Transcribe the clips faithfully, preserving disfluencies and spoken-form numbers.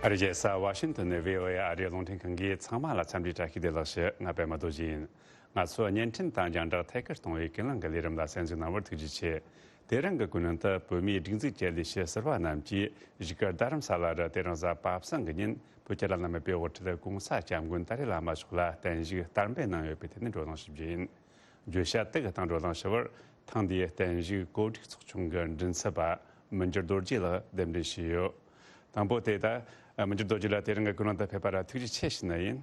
ཨ་རིའི་རྒྱལ་ས་ཝ་ཤིང་ཏོན་ནས་བྷི་ཨོ་ཨེ་ཨ་རིའི་རླུང་འཕྲིན་ཁང་གིས་ཚང་མ་ལ་འཚམས་འདྲིའི་བཀྲ་ཤིས་བདེ་ལེགས་ཞུ། ང་པད་མ་རྡོ་རྗེ་ཡིན། ང་ཚོས་བརྙན་འཕྲིན་དང་རྒྱང་བསྒྲགས་ཐད་ཀར་གཏོང་བའི་ཀུན་གླེང་གི་ལས་རིམ་ལ་གསན་གཟིགས་གནང་བར་ཐུགས་རྗེ་ཆེ། དེ་རིང་གི་ཀུན་གླེང་དུ་བོད་མིའི་སྒྲིག་འཛུགས་ཀྱི་ལས་བྱེད་ཟུར་པ་རྣམས་ཀྱིས་བཞུགས་སྒར་རྡ་རམ་ས་ལ་རུ་དེ་རིང་གཟའ་པ་སངས་ཀྱི་ཉིན་བོད་ཀྱི་བླ་ན་མེད་པའི་དབུ་ཁྲིད་༸གོང་ས་༸སྐྱབས་མགོན་ཏཱ་ལའི་བླ་མ་མཆོག་ལ་བརྟན་བཞུགས་བསྟར་འབུལ་གནང་ཡོད་པའི་ཐད་ནས་བགྲོ་གླེང་ཞུ་རྒྱུ་ཡིན། བརྗོད་བྱ་དེ་གི་སྟེང་བགྲོ་གླེང་ཞུ་བར་ཐེངས་འདིའི་བརྟན་བཞུགས་གོ་སྒྲིག་ཚོགས་ཆུང་གི་མགྲིན་ཚབ་པ་མི་འགྱུར་རྡོ་རྗེ་ལགས་གདན་འདྲེན་ཞུས་ཡོད། དང་པོ་དེ་ད་མི་འགྱུར་རྡོ་རྗེ་ལགས་དེ་རིང་གི་ཀུན་གླེང་དུ་ཕེབས་པ་ལ་ཐུགས་རྗེ་ཆེ་ཞུ་ནི་ཡིན།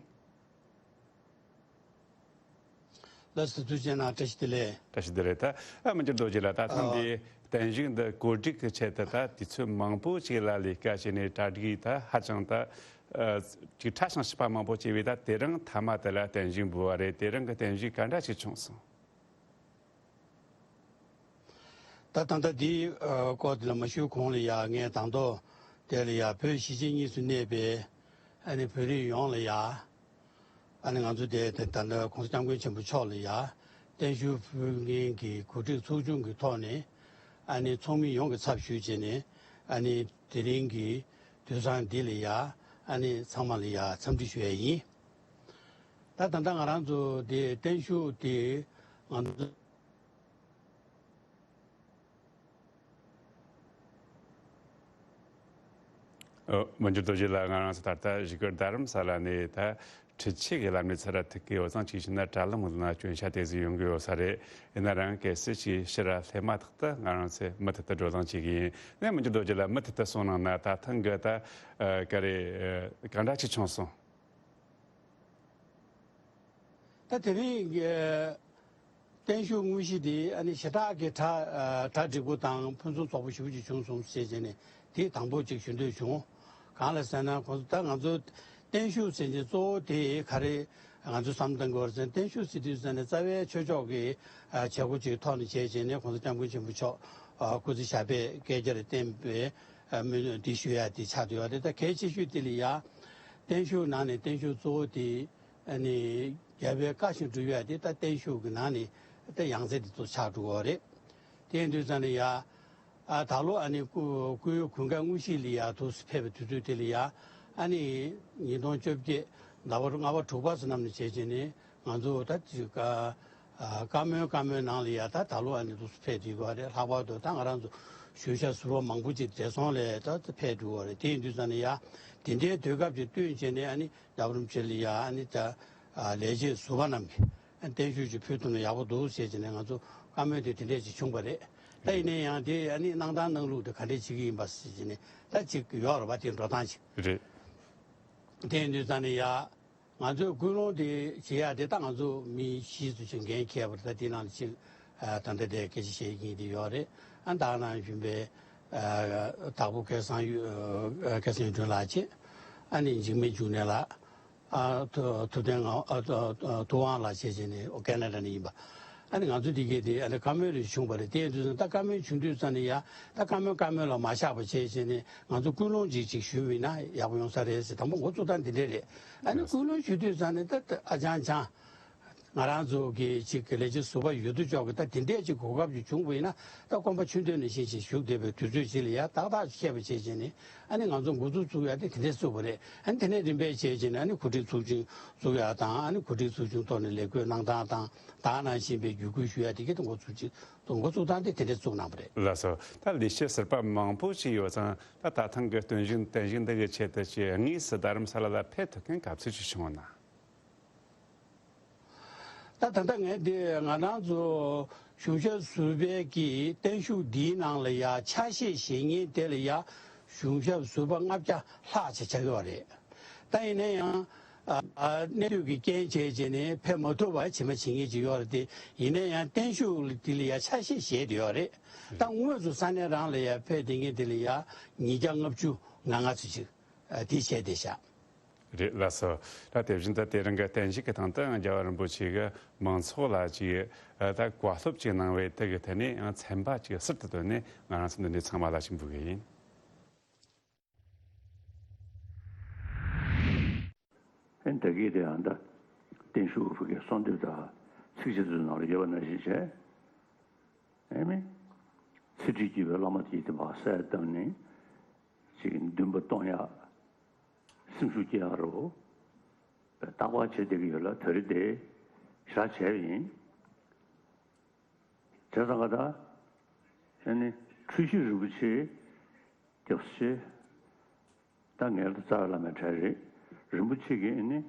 ལགས་སོ། ཐུགས་རྗེ་གནང་། བཀྲ་ཤིས་བདེ་ལེགས། བཀྲ་ཤིས་བདེ་ལེགས། ད་ཨ་མི་འགྱུར་རྡོ་རྗེ་ལགས། ད་ཐེངས་འདིའི་བརྟན་བཞུགས་འདི་གོ་སྒྲིག་གི་ཆེད་དུ་ད་དུས་ཚོད་མང་པོ་ཅིག་ལ་ལས་ཀ་བྱས་ནས་གྲ་སྒྲིག་ད་ཧ་ཅང་ད་ཨ་ཅིག་ཕྲ་ཞིང་ཞིབ་པ་མང་པོ་བྱས་པས། ད་དེ་རིང་མཐའ་མ་དེ་ལ་བརྟན་བཞུགས་འབུལ་བ་རེད། དེ་རིང་གི་བརྟན་བཞུགས་ག་འདྲ་ཞིག་བྱུང་སོང་། ད་ད་ལྟ་འདིའི་ཨ་སྐོར་དེ་ལ་མ་ཞུས་གོང་ལ་ཡ། ངས་དང་ཐོག་དེ་ལ་ཡ་བོད་གཞིས་བྱེས་གཉིས་སུ་གནས་པའི་ཨ་ནི་བོད་རིགས་ཡོངས་ལ་ཡ། ཨ་ནི་ང་ཚོ་དེ་དེ་ད་ལྟ་༸གོང་ས་༸སྐྱབས་མགོན་ཆེན་པོ་མཆོག་ལ་ཡ་བརྟན་བཞུགས་ཕུལ་མཁན་གྱི་གོ་སྒྲིག་ཚོགས་ཆུང་གི་ཐོག་ནས་ཨ་ནི་ཚོགས་མི་ཡོངས་ཀྱི་ཚབ་ཞུས་བྱས་ནས། ཨ་ནི་དེ་རིང་གི་དུས་བཟང་འདི་ལ་ཡ་ཨ་ནི་ཚང་མ་ལ་ཡ་འཚམས་འདྲི་ཞུ་ཡ་ཡིན། ད་ད་ལྟ་ང་རང་ཚོ་དེ་བརྟན་བཞུགས་དེ་ང་ཚོ། ཨོ། མི་འགྱུར་རྡོ་རྗེ་ལགས། ང་རང་ཚོ་ད་ལྟ་བཞུགས་སྒར་རྡ་རམ་ས་ལ་ནས་ད་འཕྲུལ་ཆས་ཀྱི་ལམ་ནས་ཚུར་ཐུག་གི་ཡོད་ཙང་། ཅིག་བྱས་ན་དྲ་ལམ་ངོས་ན་སྐྱོན་ཆ་དེ་ཚོ་ཡོང་གི་ཡོད་ས་རེད། ཡིན་ན་རང་གལ་སྲིད་ཅིག་ཕྱིར་སླེབས་མ་ཐག་ཏུ་ང་རང་ཚོས་མུ་མཐུད་དུ་བགྲོ་གླེང་བྱེད་ཀྱི་ཡིན། ནས་མི་འགྱུར་རྡོ་རྗེ་ལགས་མུ་མཐུད་དུ་གསུང་གནང་ན། ད་ཐེངས་འདི་ད་ཨ་ག་རེ་ཨ་ག་འདྲ་ཅིག་བྱུང་སོང་། ད་དེ་རིང་གི་བརྟན་བཞུགས་དངོས་གཞི་དེ་ཨ་ནི་ཞེ་དྲག་གི་གྲ་ཨ་གྲ་འགྲིག་པོ་དང་ཕུན་སུམ་ཚོགས་པོ་ཞེ་པོ་ཅིག་བྱུང་སོང་ཞེས་བྱས་ནས་དེ་དང་པོ་ཅིག་ཞུ་འདོད་བྱུང་། གང་ལ་ཟེར་ན། ཁོང་ཚོ་ད་ང་ཚོ་བརྟན་བཞུགས་ཟེར་མཁན་གཙོ་བོ་དེ་ག་རེ་ང་ཚོས་བསམ་བཏང་དགོས་རེད་ཟེར་ན། བརྟན་བཞུགས་ཟེར་དུས་ཙམ་ནས་རྩ་བའི་ཆོས་ཕྱོགས་ཀྱི་ཨ་བྱེད་སྒོ་ཅིག་ཐོག་ནས་བྱས་བྱས་ནས་༸གོང་ས་༸སྐྱབས་མགོན་ཆེན་པོ་མཆོག་ཨ་སྐུ་ཚེ་ཞབས་པད་བསྐལ་བརྒྱར་བརྟན་པའི་ཨ་སྨོན་འདུན་འདི་ཞུ་ཡ་དེ་ཆགས་བསྡད་ཡོད་རེད། ད་གལ་ཆེ་ཤོས་དེ་ལ་ཡ་བརྟན་བཞུགས་ནང་ནས་བརྟན་བཞུགས་གཙོ་བོ་དེ་ཨ་ནི་རྒྱལ་བའི་བཀའ་བཞིན་སྒྲུབ་ཡ་དེ་ད་བརྟན་བཞུགས་ཀྱི་ནང་ནས་ད་ཡང་རྩེ་དེ་ཚོ་ཆགས་འགྲོ་གི་ཡོད་རེད། དེ་ཡིན་དུས་ཙམ་ནས་ཡ། ཨ་ད་ལོ་ཨ་ནི་སྐུ་སྐུའི་གོ་སྐབས་དངོས་གཞི་ལ་ཡ་དུ་ཕེབས་པའི་དུས་ཚོད་དེ་ལ་ཡ། ཨ་ནི་ཉིས་སྟོང་བཅོ་བརྒྱད་ཟླ་བ་ལྔ་པ་དྲུག་པ་ཙམ་ནམ་ནས་བྱས་བྱས་ནས་ང་ཚོ་ད་ཅིག་ཨ་བཀའ་མོལ་བཀའ་མོལ་ནང་ལ་ཡ་ད་ད་ལོ་ཨ་ནི་དུ་ཕེབས་བསྡད་ཡོད་རེད། ལྷག་པར་དུ་ད་ང་རང་ཚོ་བཞུགས་ཤག་ཟུར་པ་མང་པོ་ཅིག་བགྲེས་སོང་ལ་ད་ཕེབས་འགྲོ་གི་ཡོད་རེད། དེ་ཡིན་དུས་ཙམ་ནས་ཡ་དེ་འདྲའི་དུས་སྐབས་ཅིག་བསྟུན་བྱས་ནས་ཨ་ནི་རྒྱལ་བ་རིན་པོ་ཆེ་ལ་ཡ་ཨ་ནི་ད་ཨ་ལས་བྱེད་ཟུར་པ་རྣམས་ཀྱིས་བརྟན་བཞུགས་ཅིག་ཕུལ་ཐུབ་ན་ཡག་པོ་འདུག་ཟེར་བྱས་ནས་ང་ཚོ་བཀའ་མོལ་དེ་དེ་འདྲས་ཅིག་བྱུང་བ་རེད། ད་ཡིན་ན་ཡང་དེ་ཨ་ནི་གནང་སྟངས་གནང་ལུགས་དེ་ག་འདྲས་བྱེད་ཀྱི་ཡིན་པ་ཟེར་བྱས་ནས་ད་ཅིག་ཡོད་རེད་པ། དེ་འགྲོ་སྟངས་ཅིག་རེད། དེ་ཡིན་དུས་ཙང་ནས་ཡ་ང་ཚོས་ཀུན་སློང་དེ་བྱེད་ཡ་དེ་ད་ང་ཚོ་མི་བཞི་ཙམ་ཞིག་འགན་འཁྱེར་བ་རེད། ད་དེ་ནང་ལ་གཅིག་ཨ་ད་ལྟ་དེ་སྐད་ཆ་བཤད་མཁན་དེ་ཡོད་རེད། ཨ་ད་ག་ནང་བཞིན་པའི་ཨ་དྭགས་པོ་སྐལ་བཟང་གཡུ་ཨ་སྐལ་བཟང་གཡུ་སྒྲོན་ལགས་བྱས། ཨ་ནི་འཇིགས་མེད་འབྱུང་གནས་ལགས། ཨ་ཐུབ་ཐུབ་བསྟན་ངག་ཨ་ཐུབ་ཐུབ་དབང་ལགས་བྱས་བྱས་ནས་ཨོ་ཀེ་ན་ཌ་ནས་ཡིན་པ། ཨ་ནི་ང་ཚོ་འདི་གས་དེ་ཨ་ནི་བཀའ་མོལ་རེ་བྱུང་བ་རེད། དེ་ཡིན་དུས་ཙང་ད་བཀའ་མོལ་བྱུང་དུས་ཙང་ནས་ཡ་ད་བཀའ་མོལ་བཀའ་མོལ་ལ་མ་བཞག་པ་བྱས་བྱས་ནས་ང་ཚོ་ཀུན་སློང་ཅིག་ཅིག་ཞུས་པ་ཡིན་ན་ཡག་པོ་ཡོང་ས་རེད་ཟེར། དང་པོ་འགོ་བཙུགས་སྟངས་འདི་འདྲས་རེད། ཨ་ནི་ཀུན་སློང་ཞུ་དུས་ཙང་ནས་ད་ད་ཨ་ཅང་ཅང་ང་རང་ཚོ་གི་ཅིག་གི་ལས་བྱེད་ཟུར་པ་ཡོད་དོ་ཅོག་གི་ད་དེ་འདྲས་ཅིག་གོ་སྐབས་ཅིག་བྱུང་བ་ཡིན་ན་ད་སྐོམ་པ་ཆུ་འདོན་ནས་བཞིན་བཞིན་བཞུགས་བསྡད་པའི་དུས་ཚོད་ཅིག་ལ་ཡ་ཏག་ཏག་བཤད་པ་བྱས་བྱས་ནས། ཨ་ནི་ང་ཚོ་འགོ་འཛུགས་བཙུགས་ཡ་དེ་དེ་འདྲས་བཙུགས་པ་རེད། ཨ་ནི་དེ་ནས་རིམ་པས་བྱས་བྱས་ནས་ཨ་ནི་གོ་སྒྲིག་ཚོགས་ཆུང་བཙུགས་ཡ་དང་། ཨ་ནི་གོ་སྒྲིག་ཚོགས་ཆུང་ཐོག་ནས་ལས་བགོས་གནང་སྟངས་དང་། ད་ག་ནང་བཞིན་པའི་བརྒྱུད་སྐུལ་ཞུ་ཡ་དེ་གའི་འགོ་ཚུགས་ཅིག་འགོ་ཚུགས་སྟངས་དེ་དེ་འདྲས་བཙུགས་གནང་བ་རེད། ལགས་སོ། ད་ལས་བྱེད་ཟུར་པ་མང་པོ་ཞིག་ཡོད་ཙང་། ད་ད་ཐེངས་ཀྱི་བརྟན་བཞུགས་བརྟན་བཞུགས་འདི་གི་ཆེད་དུ་ཅིག་དངོས་སུ་རྡ་རམ་ས་ལ་ལ་ཕེབས་ཐུབ་མཁན་ག་ཚོད་ཅིག་བྱུང་བ་ན། ད་ད་ལྟ་ངས་འདི་ང་རང་ཚོ་གཞུང་ཞབས་ཟུར་པའི་གི་བརྟན་བཞུགས་འདིའི་ནང་ལ་ཡ་ཆ་ཤས་བཞེས་མཁན་དེ་ལ་ཡ་གཞུང་ཞབས་ཟུར་པ་ལྔ་བརྒྱ་ལྷག་ཅིག་ཆགས་ཡོད་རེད། ད་ཡིན་ན་ཡང་ཨ་ཨ་གནས་སྡོད་ཀྱི་རྐྱེན་བྱས་བྱས་ནས་ཕེབས་མ་ཐུབ་པ་ཇི་མ་ཇི་བཞིན་ཅིག་ཡོད་རེད་དེ། ཡིན་ན་ཡང་བརྟན་བཞུགས་འདི་ལ་ཡ་ཆ་ཤས་བཞེས་བསྡད་ཡོད་རེད། ད་དངོས་སུ་ས་གནས་རང་ལ་ཡ་ཕེབས་བསྡད་མཁན་དེ་ལ་ཡ་ཉིས་བརྒྱ་ལྔ་བཅུ་ང་ལྔ་ཙམ་ཅིག་ཨ་དེ་བྱས་བསྡད་ཤག་རེད། ལགས་སོ། ད་དེ་བཞིན་དུ་དེ་རིང་གི་བརྟན་བཞུགས་ཀྱི་སྟེང་དུ་རྒྱལ་བ་རིན་པོ་ཆེ་གིས་མང་ཚོགས་ལ་ཅིག་ཨ་ད་བཀའ་སློབ་ཅིག་གནང་བའི་དེ་གི་ཐད་ནས་ཡང་ཚན་པ་ཅིག་ཟུར་དུ་བཏོན་ནས་ང་རང་ཚོ་འདི་འདྲའི་ཚང་མ་ལ་ཅིག་འབུལ་གི་ཡིན། ཨེ་ད་གི་དེ་ཡང་ད་བརྟན་བཞུགས་ཕུལ་མཁན་གསོལ་འདེབས་དང་ཚིགས་བཅད་ཚོའི་ནང་ལ་ཡོད་པ་ནང་བཞིན་བྱས། ཨེ་མི་ཚེ་ཁྲིད་བརྒྱུད་པའི་བླ་མ་དེ་དེ་བག་གསལ་བཏབ་ནས་ཅིག་འདུན་པ་གཏོང་ཡག་སེམས་ཤུགས་སྐྱེ་ཡག་རོ། རྟག་པར་བྱེད་བསྡད་ཀྱི་ཡོད་ལ་དེ་རིང་དེ་ཞག་བྱས་པ་ཡིན། བྱས་ཙང་ཀ་ད་ཨ་ནི་འཁྲུལ་ཞིག་རིན་པོ་ཆེ་རྒྱབ་ཆེ། ད་ངའི་ལ་རྩ་བའི་བླ་མའི་གྲལ་རེད། རིན་པོ་ཆེ་གིས་ཨ་ནི་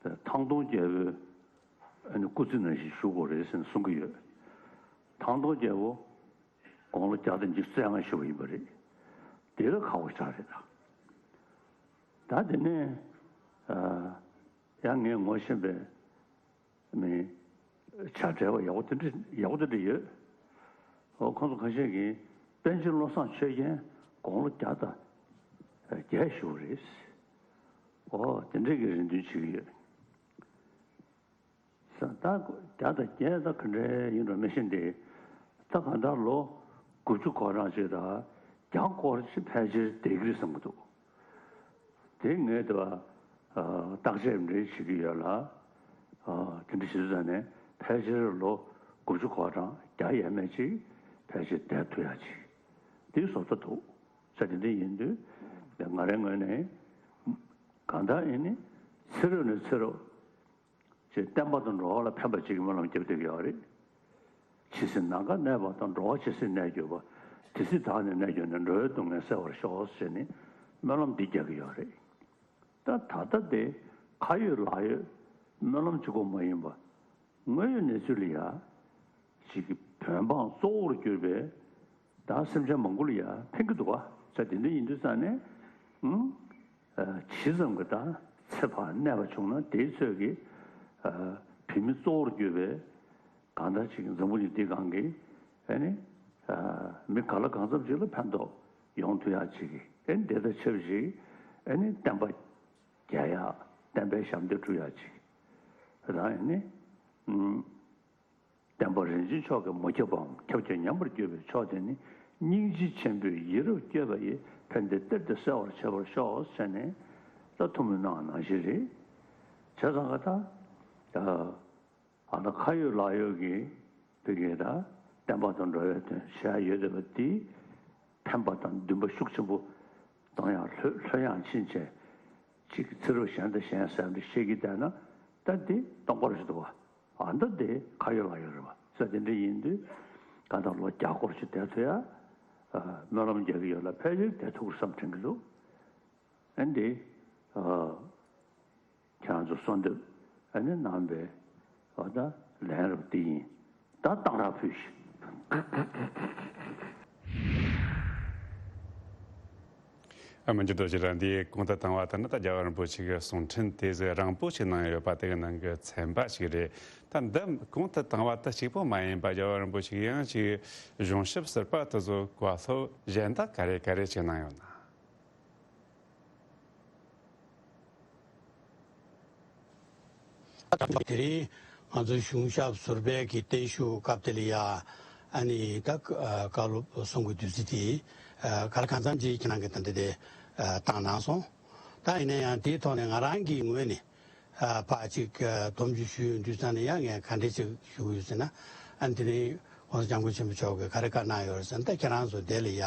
ཐང་སྟོང་རྒྱལ་པོའི་ཨ་ནི་སྐུ་ཚེ་ནང་བཞིན་བཞུགས་དགོས་རེད་ཟེར་ནས་གསུང་གི་ཡོད། ཐང་སྟོང་རྒྱལ་པོ་དགུང་ལོ་བརྒྱ་དང་ཉི་ཤུ་རྩ་ལྔ་བཞུགས་པ་ཡིན་པ་རེད། དེ་ལ་ཁག་པོ་ཆགས་རེད་ད། ད་དེ་ནས་ཨ་ཡང་ངས་ངོ་ཤེས་པའི་མི་བྱ་བྲལ་བ་ཡག་པོ་དེ་འདྲ་ཡག་པོ་དེ་འདྲ་ཡོད། འོ་ཁོང་ཚོ་ཁ་ཤས་ཀྱིས་པཎ་ཆེན་བློ་བཟང་ཆོས་རྒྱན་དགུང་ལོ་བརྒྱ་དང་བརྒྱད་བཞུགས་རེད། འོ་དེ་འདྲས་ཀྱི་རེ་འདུན་བྱེད་ཀྱི་ཡོད། ས་ད་བརྒྱ་དང་བརྒྱད་ད་ག་འདྲས་ཡིན་འགྲོ་མི་ཤེས་ཏེ། ད་གང་ལྟར་ལོ་དགུ་བཅུ་གོ་གྲངས་ཅིག་དང་བརྒྱ་སྐོར་ཅིག་ཕལ་ཆེར་བསྡད་ཀྱི་རེད་བསམ་གྱི་འདུག་དེ་ངས་དེ་བ་བརྟག་དཔྱད་འདྲ་བྱེད་ཀྱི་ཡོད་ལ། དེ་འདྲ་བྱེད་དུས་ཙང་ནས་ཕལ་ཆེར་ལོ་དགུ་བཅུ་གོ་གྲངས་བརྒྱ་ཡས་མས་ཅིག་ཕལ་ཆེར་བསྡད་ཐུབ་ཡག་ཅིག་དེ་བཟོ་ལྟ་འདུག་ས་དེ་འདྲ་ཡིན་དུས་ང་རའི་ངོས་ནས་གང་ལྟར་ཨེ་ནི་ཚེ་རབས་ནས་ཚེ་རབས་ཅིག་བསྟན་པ་དང་འགྲོ་བ་ལ་ཕན་པ་ཅིག་གི་སྨོན་ལམ་རྒྱབ་བསྡད་ཀྱི་ཡོད་རེད། ཇི་སྲིད་ནམ་མཁའ་གནས་པ་དང་། འགྲོ་བ་ཇི་སྲིད་གནས་གྱུར་པ། དེ་སྲིད་བདག་ནི་གནས་གྱུར་ནས། འགྲོ་བའི་སྡུག་བསྔལ་སེལ་བར་ཤོག་ཟེར་ནས་སྨོན་ལམ་འདི་རྒྱག་གི་ཡོད་རེད། ད་ད་ལྟ་དེ་ཁ་ཡོད་ལག་ཡོད་སྨོན་ལམ་གཅིག་པོ་མ་ཡིན་པ། དངོས་ཡོད་གནས་ཚུལ་ལ་ཡ་ཅིག་གི་བོད་འབངས་གཙོ་བོར་གྱུར་པའི་ད་སེམས་ཅན་མང་པོ་ལ་ཡ་ཕན་གྱི་འདུག་བ། ས་དེ་འདྲ་ཡིན་དུས་ཙང་ནས་ཨང་། ཇི་ཙམ་གྱི་ད་ཚེ་ཕར་གནས་པ་བྱུང་ན་དེའི་ཚོད་ཀྱིས་བོད་མི་གཙོ་བོར་གྱུར་པའི་གང་ལྟར་ཅིག་འཛམ་བུ་གླིང་འདི་སྒང་གི་ཨ་ནི་མི་ག་ལ་གང་འཚམ་ཅིག་ལ་ཕན་ཐོགས་ཡོང་ཐུབ་ཡག་ཅིག་གི་ཨ་ནི་དེ་དང་ཆབས་ཅིག་ཨ་ནི་བསྟན་པ་རྒྱས་ཡག་བསྟན་པའི་ཞབས་འདེགས་སྒྲུབ་ཡག་ཅིག་རང་ཨ་ནི། བསྟན་པ་རིན་ཆེན་མཆོག་གིས་མ་ཁྱབ་པའམ་ཁྱབ་ཀྱང་ཉམས་པར་གྱུར་པའི་མཆོག་དེ་ནི་སྙིང་རྗེ་ཆེན་པོས་ཡིད་རབ་བསྐྱོད་པ་ཡིས། ཕན་བདེ་གཏེར་དུ་གསལ་བར་བྱེད་པར་ཤོག་ཟེར་ནས་ད་ཐུགས་སྨོན་གནང་བ་ནང་བཞིན་རེད། བྱས་ཙང་ཀ་ད་ཨ་ད་ཁ་ཡོད་ལག་ཡོད་ཀྱི་བོད་ཀྱི་ད་བསྟན་པ་དང་འགྲོ་བའི་དོན་བྱ་ཡ་ཡོད་བསྡད་པ་འདི་ཕན་པ་དང་འདུན་པ་ཤུགས་ཆེན་པོ་གཏོང་ཡག་ལྷོད་ལྷོད་ཡངས་ཕྱིན་ཆད་ཅིག་ཚེ་རབས་གཞན་དང་གཞན་ཟེར་འདྲ་བཤད་ཀྱི་བསྡད་ན་ད་འདི་སྟོང་པ་རེད་འདུག་བ། ཨ་མདོ་དེ་ཁ་ཡོད་ལག་ཡོད་རེད་བ། ས་དེ་འདྲ་ཡིན་དུས་གང་ལྟར་ལོ་བརྒྱ་སྐོར་ཞིག་བསྡད་ཐུབ་ཡ། སྨོན་ལམ་རྒྱག་གི་ཡོད་ལ་ཕལ་ཆེར་བསྡད་ཐུབ་ཀྱི་བསམ་དྲན་གྱི་འདུག་ཨ་འདི་ཁྱེད་རང་ཚོ་གསོལ་འདེབས་ཨ་ནི་གནང་བའི་འོ་ད་ལན་རབ་འདི་ཡིན། ད་གཏང་རག་ཕུལ་ཞིག་ཨ་མི་འགྱུར་རྡོ་རྗེ་ལགས། འདིའི་གོང་དུ་བཏང་བ་ལྟར་ན་ད་རྒྱལ་བ་རིན་པོ་ཆེ་གི་གསུང་འཕྲིན་དེ་ཟེར་རིང་པོ་ཞིག་གནང་ཡོད་པ་དེ་གི་ནང་གི་ཚན་པ་ཞིག་རེད། ད་འདི་གོང་དུ་བཏང་བ་དེ་གཅིག་པོ་མ་ཡིན་པ་རྒྱལ་བ་རིན་པོ་ཆེ་གི་ཡང་ཅིག་གཞུང་ཞབས་ཟུར་པ་དེ་ཚོ་བཀའ་སློབ་གཞན་དག་ག་རེ་ག་རེ་ཞིག་གནང་ཡོད་ན། དེ་རིང་ང་ཚོ་གཞུང་ཞབས་ཟུར་པའི་གི་བརྟན་བཞུགས་སྐབས་དེ་ལ་ཡ་ཨ་ནི་ད་བཀའ་སློབ་གསུང་གི་བདུད་རྩི་དེ་ག་ལ་གང་འཚམ་ཅིག་ཁྱེད་རང་གི་ད་འདི་དེ་བཏང་གནང་སོང་། ད་ཡིན་ན་ཡང་དེའི་ཐོག་ནས་ང་རང་གི་ངོས་ནས་ཕར་ཅིག་སྡོམ་རྒྱུ་ཞུ་ཡོང་དུས་ཙང་ནས་ཡང་ངས་ག་འདྲས་ཅིག་ཞུ་གི་ཡོད་ཟེར་ན། ཨ་ནི་དེ་རིང་༸གོང་ས་༸སྐྱབས་མགོན་ཆེན་པོ་མཆོག་གིས་ག་རེ་བཀའ་གནང་ཡོད་རེད་ཟེར་ན། ད་ཁྱེད་རང་ཚོ་དེ་ལ་ཡ་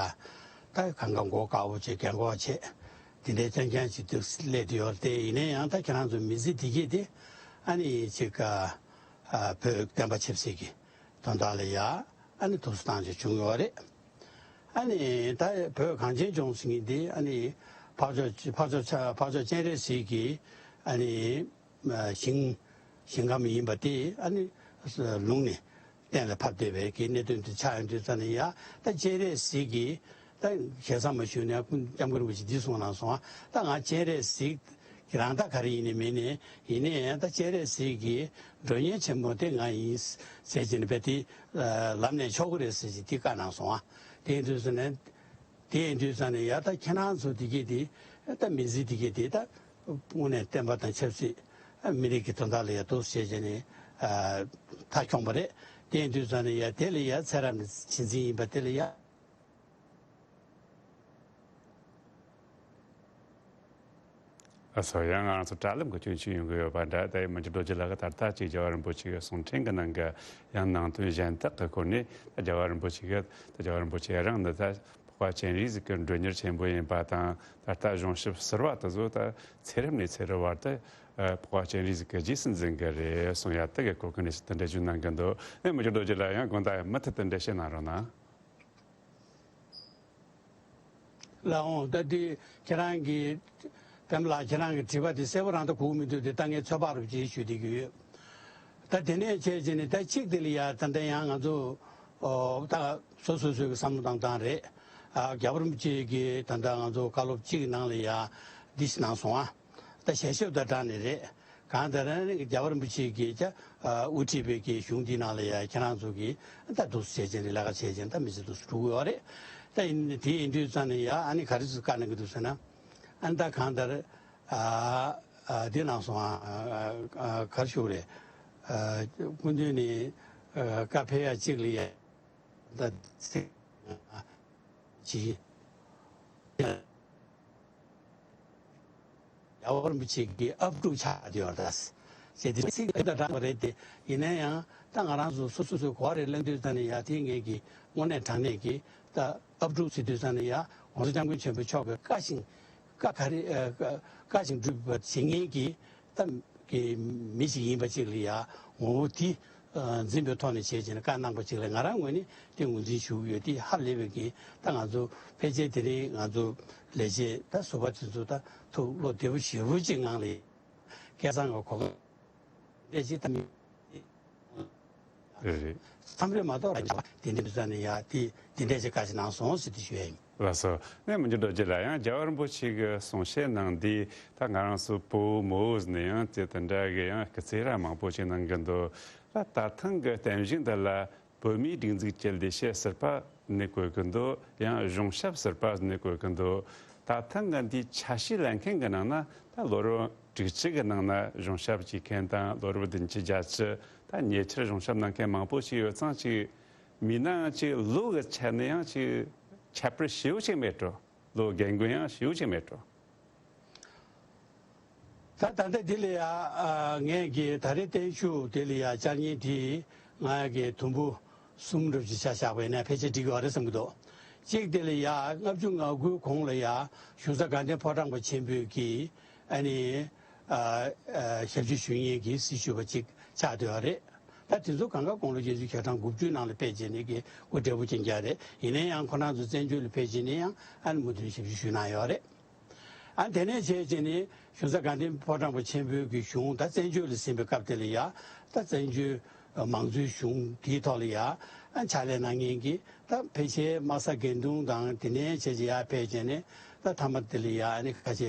ད་གང་ག་མགོ་དཀར་པོ་བྱས་རྒན་གོག་བྱས། དེ་འདྲའི་རྐྱང་རྐྱང་ཅིག་ཏུ་སླེབས་དུ་ཡོད་རེད་དེ། ཡིན་ན་ཡང་ད་ཁྱེད་རང་ཚོ་མི་ཚེ་འདི་གས་དེ་ཨ་ནི་ཅིག་ཨ་བོད་བསྟན་པ་ཆབ་སྲིད་ཀྱི་དོན་དག་ལ་ཡ་ཨ་ནི་ཐུགས་སུ་བཏང་ཅིག་བྱུང་ཡོད་རེད། ཨ་ནི་ད་བོད་གངས་ཅན་ལྗོངས་ཟེར་མཁན་འདི་ཨ་ནི་འཕགས་མཆོག་འཕགས་མཆོག་ཕྱག་འཕགས་མཆོག་སྤྱན་རས་གཟིགས་ཀྱི་ཨ་ནི་ཞིང་ཞིང་ཁམས་ཡིན་པ་དེ་ཨ་ནི་ལུང་ནས་གཏན་ལ་ཕབ་བསྡད་པའི་གི་གནད་དོན་དེ་ཆགས་ཡོང་དུས་ཙ་ནས་ཡ་ད་སྤྱན་རས་གཟིགས་ཀྱི་ད་ཞེ་ས་མ་ཞུས་ནས་སྐུ་སྐྱབས་མགོན་རིན་པོ་ཆེ་འདི་གསུངས་གནང་སོང་ཨ། ད་ང་སྤྱན་རས་གཟིགས་ཀྱི་རང་ད་ག་རེ་ཡིན་ནའི་མིན་ནའི་ཡིན་ནའི་ད་སྤྱན་རས་གཟིགས་ཀྱི་མགྲོན་གཉེར་ཆེན་མོ་དེ་ང་ཡིན་ཟེར་གྱི་ནས་བས་དེ་ལམ་ནས་ཆོག་གི་རེད་ཟེར་གྱི་དེ་བཀའ་གནང་སོང་ཨ། དེ་ཡིན་དུས་ཙ་ནས་དེ་ཡིན་དུས་ཙ་ནས་ཡ་ད་ཁྱེད་རང་ཚོ་དེ་གས་དེ་ད་མི་ཚེ་དེ་གས་དེ་ད་དངོས་གནས་བསྟན་པ་དང་ཆབ་སྲིད་མི་རིགས་ཀྱི་དོན་དག་ལ་ཡ་འདུག་བྱས་བྱས་ནས་མཐའ་འཁྱོངས་པ་རེད། དེ་ཡིན་དུས་ཙ་ནས་ཡ་དེ་ལ་ཡ་ཚེ་རབས་ནས་ཆེད་འཛིན་ཡིན་པ་དེ་ལ་ཡ། ཨ་སོ་ཡང་ང་རང་ཚོ་དྲ་ལམ་གྱི་སྐྱོན་ཆུང་ཡོང་གི་ཡོད་པ་འདྲ། ད་མི་འགྱུར་རྡོ་རྗེ་ལགས་ཀྱིས་ད་ལྟ་ཅིག་རྒྱལ་བ་རིན་པོ་ཆེ་གི་གསུང་འཕྲིན་གྱི་ནང་གི་ཡང་ནང་དོན་གཞན་དག་གི་སྐོར་ནས་ད་རྒྱལ་བ་རིན་པོ་ཆེ་གིས་ད་རྒྱལ་བ་རིན་པོ་ཆེ་རང་ནི་ད་ འཕགས་པ་སྤྱན་རས་གཟིགས་ཀྱི་མགྲོན་གཉེར་ཆེན་པོ་ཡིན་པ་དང་། ད་ལྟ་གཞུང་ཞབས་ཟུར་པ་དེ་ཚོ་ད་ཚེ་རབས་ནས་ཚེ་རབས་བར་དུ་འཕགས་པ་སྤྱན་རས་གཟིགས་ཀྱི་རྗེས་སུ་འཛིན་གྱི་རེད་གསུང་ཡ་དེ་གི་གོ་སྐོན་ནས་དེ་འདྲ་ཞུ་གནང་གི་འདུག་ཨེ་མི་འགྱུར་རྡོ་རྗེ་ལགས་ཡང་དགོངས་དག་མུ་མཐུད་དེ་འགྲེལ་བཤད་གནང་རོགས་གནང་། ལགས་འོང་། ད་དེ་ཁྱེད་རང་གིས་པདྨ་ལགས་ཁྱེད་རང་གི་དྲི་བ་དེ་གསལ་པོ་རང་ད་གོ་གི་མི་འདུག་དེ་ད་ངས་ཚོད་དཔག་རུ་ཅིག་ཞུ་བསྡད་ཀྱི་ཡོད། ད་དེ་ནས་བྱས་བྱས་ནས་ད་གཅིག་དེ་ལ་ཡ་ད་ལྟ་ཡང་ང་ཚོ་ཨོ་ད་སོ་སོ་སོའི་གི་བསམ་བློ་བཏང་སྟངས་རེད། ཨ་རྒྱལ་བ་རིན་པོ་ཆེ་གིས་ད་ལྟ་ང་ཚོ་བཀའ་སློབ་གཅིག་གི་ནང་ལ་ཡ་འདི་ཞིག་གནང་སོང་ཨ། ད་ཞལ་ཞབས་དང་སྦྲགས་ནས་རེད། གང་ལྟར་ནི་རྒྱལ་བ་རིན་པོ་ཆེ་གིས་ཀྱང་དབུ་ཁྲིད་པའི་གི་གཞུང་འདི་ནང་ལ་ཡ་ཁྱེད་རང་ཚོ་གིས་ད་འདུག་སེ་བྱས་བྱས་ནས་ལས་ཀ་བྱས་བྱས་ནས་ད་མི་ཚེ་འདུག་སེ་འགྲོ་གི་ཡོད་རེད། ད་ཡིན་དེ་ཡིན་དུས་ཙང་ནས་ཡ་ཨ་ནི་ག་རེ་ཟེར་བཀའ་གནང་གི་འདུག་ཟེར་ན། ཨ་ནི་ད་གང་ལྟར་ཨ་ཨ་འདི་གནང་སོང་ཨ་ཨ་ཨ་ག་རེ་ཞུ་དགོས་རེད། ཨ་སྐུ་མདུན་ནས་ཨ་བཀའ་ཕེབས་ཡ་གཅིག་ལ་ཡ་ད་ཚིག་ཅིག་རྒྱལ་བ་རིན་པོ་ཆེ་གི་ཨབ་ཕྲུག་ཆགས་བསྡད་ཡོད་རེད། ཟེར་དེ་ཚིག་དེ་དང་སྦྲགས་པ་རེད་དེ། ཡིན་ན་ཡང་ད་ང་རང་ཚོ་སོ་སོ་སོའི་གོ་བ་རེ་ལེན་དུས་ཙང་ནས་ཡ་དེ་ངེད་ཀྱི་དངོས་གནས་དྲང་གནས་ཀྱི་ད་ཨབ་ཕྲུག་ཟེར་དུས་ཙང་ནས་ཡ་༸གོང་ས་༸སྐྱབས་མགོན་ཆེན་པོ་མཆོག་གི་བཀའ་བཞིན་བཀའ་ག་རེ་ཨ་བཀའ་བཀའ་བཞིན་སྒྲུབ་པ་བྱེད་མཁན་གྱི་ད་གི་མི་ཞིག་ཡིན་པ་ཅིག་ལ་ཡ་ངོ་བོ་དེ་ཨ་འཛིན་པའི་ཐོག་ནས་བྱས་བྱས་ནས་བཀའ་གནང་པ་ཅིག་ལ་ང་རང་ངོས་ནས་དེ་ངོས་འཛིན་ཞུ་གི་ཡོད། དེ་ཧ་ལས་པའི་གི་ད་ང་ཚོ་ཕལ་ཆེར་དེ་རིང་ང་ཚོ་ལས་བྱེད་ད་ཟུར་པ་དེ་ཚོ་ད་ཐུགས་བློ་བདེ་པོ་ཞེ་པོ་ཅིག་ངང་ལ་སྐལ་བཟང་གི་གོ་སྐབས་དེ་ཅིག་ད་མི་རེད་རེད། མཚམས་རེ་མ་གཏོགས་ར་དེ་འདྲའི་མི་ཚ་ནས་ཡ་དེ་དེ་འདྲ་ཅིག་བཀའ་ཅིག་གནང་སོང་ཟེར་དེ་ཞུ་ཡ་ཡིན། ལགས་སོ། ནས་མི་འགྱུར་རྡོ་རྗེ་ལགས་ཡང་རྒྱལ་བ་རིན་པོ་ཆེ་གི་གསུང་བཤད་གནང་དུས་ད་ང་རང་ཚོ་བུ་བོ་མོ་བོ་ཟེར་ནས་ཡང་དེ་དེ་འདྲ་གི་ཡང་སྐུ་ཚེ་ར་མང་པོ་ཞིག་གནང་གི་འདུག་ད་ད་ཐེངས་གི་བརྟན་བཞུགས་འདི་ལ་བོད་མིའི་སྒྲིག་འཛུགས་ཀྱི་ལས་བྱེད་ཟུར་པ་ནས་བཀོད་གི་འདུག་ཡང་གཞུང་ཞབས་ཟུར་པ་ནས་བཀོད་གི་འདུག་ད་ཐེངས་གི་འདིའི་ཆ་ཤས་ལེན་མཁན་གི་ནང་ན་ད་ལོ་རབས་དྲུག་ཅུ་གི་ནང་ན་གཞུང་ཞབས་བྱེད་མཁན་དང་ལོ་རབས་བདུན་ཅུ་བརྒྱད་ཅུ་ད་ཉེ་ཆར་གཞུང་ཞབས་གནང་མཁན་མང་པོ་ཞིག་ཡོད་ཙང་ཅིག་མི་ནའང་ཅིག་ལོ་གི་ཆ་ནས་ཡང་ཅིག་ཁྱད་པར་ཞེ་པོ་ཅིག་མེད་འགྲོ། ལོ་རྒན་རྒོན་ཡང་ཞེ་པོ་ཅིག་མེད་འགྲོ། ད་ད་ལྟ་འདི་ལ་ཡ་ཨ་ངས་ཀྱི་ད་རེས་བརྟན་བཞུགས་འདི་ལ་ཡ་བཅར་མཁན་དེ་ང་ཡ་གི་དུམ་བུ་གསུམ་འགྲུབ་ཅིག་ཆ་བཞག་པ་ཡིན་ན་ཕལ་ཆེར་འགྲིག་གི་རེད་བསམ་གྱི་འདུག་གཅིག་དེ་ལ་ཡ་ལྔ་བཅུ་ང་དགུའི་གོང་ལ་ཡ་གཞུང་ས་དགའ་ལྡན་ཕོ་བྲང་པ་ཆེན་པོའི་གི་ཨ་ནི་ཨ་ཨ་ཞབས་ཕྱི་ཞུ་མཁན་གྱི་སྲི་ཞུ་བ་གཅིག་ཆགས་བསྡད་པ་རེད། ད་དེ་ཚོ་གང་ག་དགུང་ལོ་བརྒྱད་ཅུ་གྱ་གྲངས་དགུ་བཅུའི་ནང་ལ་ཕེབས་བྱས་ནས་ཀྱི་སྐུ་བགྲེས་པོ་ཅན་རྒྱག་རེད། ཡིན་ན་ཡང་ཁོ་རང་ཚོ་བཙན་བྱོལ་ལ་ཕེབས་བྱས་ནས་ཡང་ཨ་ནི་མུ་མཐུད་ཞབས་ཕྱི་ཞུས་གནང་ཡོད་རེད། ཨ་དེ་ནས་བྱས་བྱས་ནས་གཞུང་ས་དགའ་ལྡན་ཕོ་བྲང་པ་ཆེན་པོའི་གི་གཞུང་ད་བཙན་བྱོལ་ལ་ཟིན་པའི་སྐབས་དེ་ལ་ཡ་ད་བཙན་བྱོལ་མང་གཙོའི་གཞུང་དེའི་ཐོག་ལ་ཡ་ཨ་ཕྱག་ལས་གནང་མཁན་གྱི་ད་ཕལ་ཆེར་དམག་ས་འགན་དྲུང་དང་དེ་ནས་བྱས་བྱས་ཡར་ཕེབས་བྱས་ནས་ད་མཐའ་མ་དེ་ལ་ཡ་ཨ་ནི་ཁ་ཤས་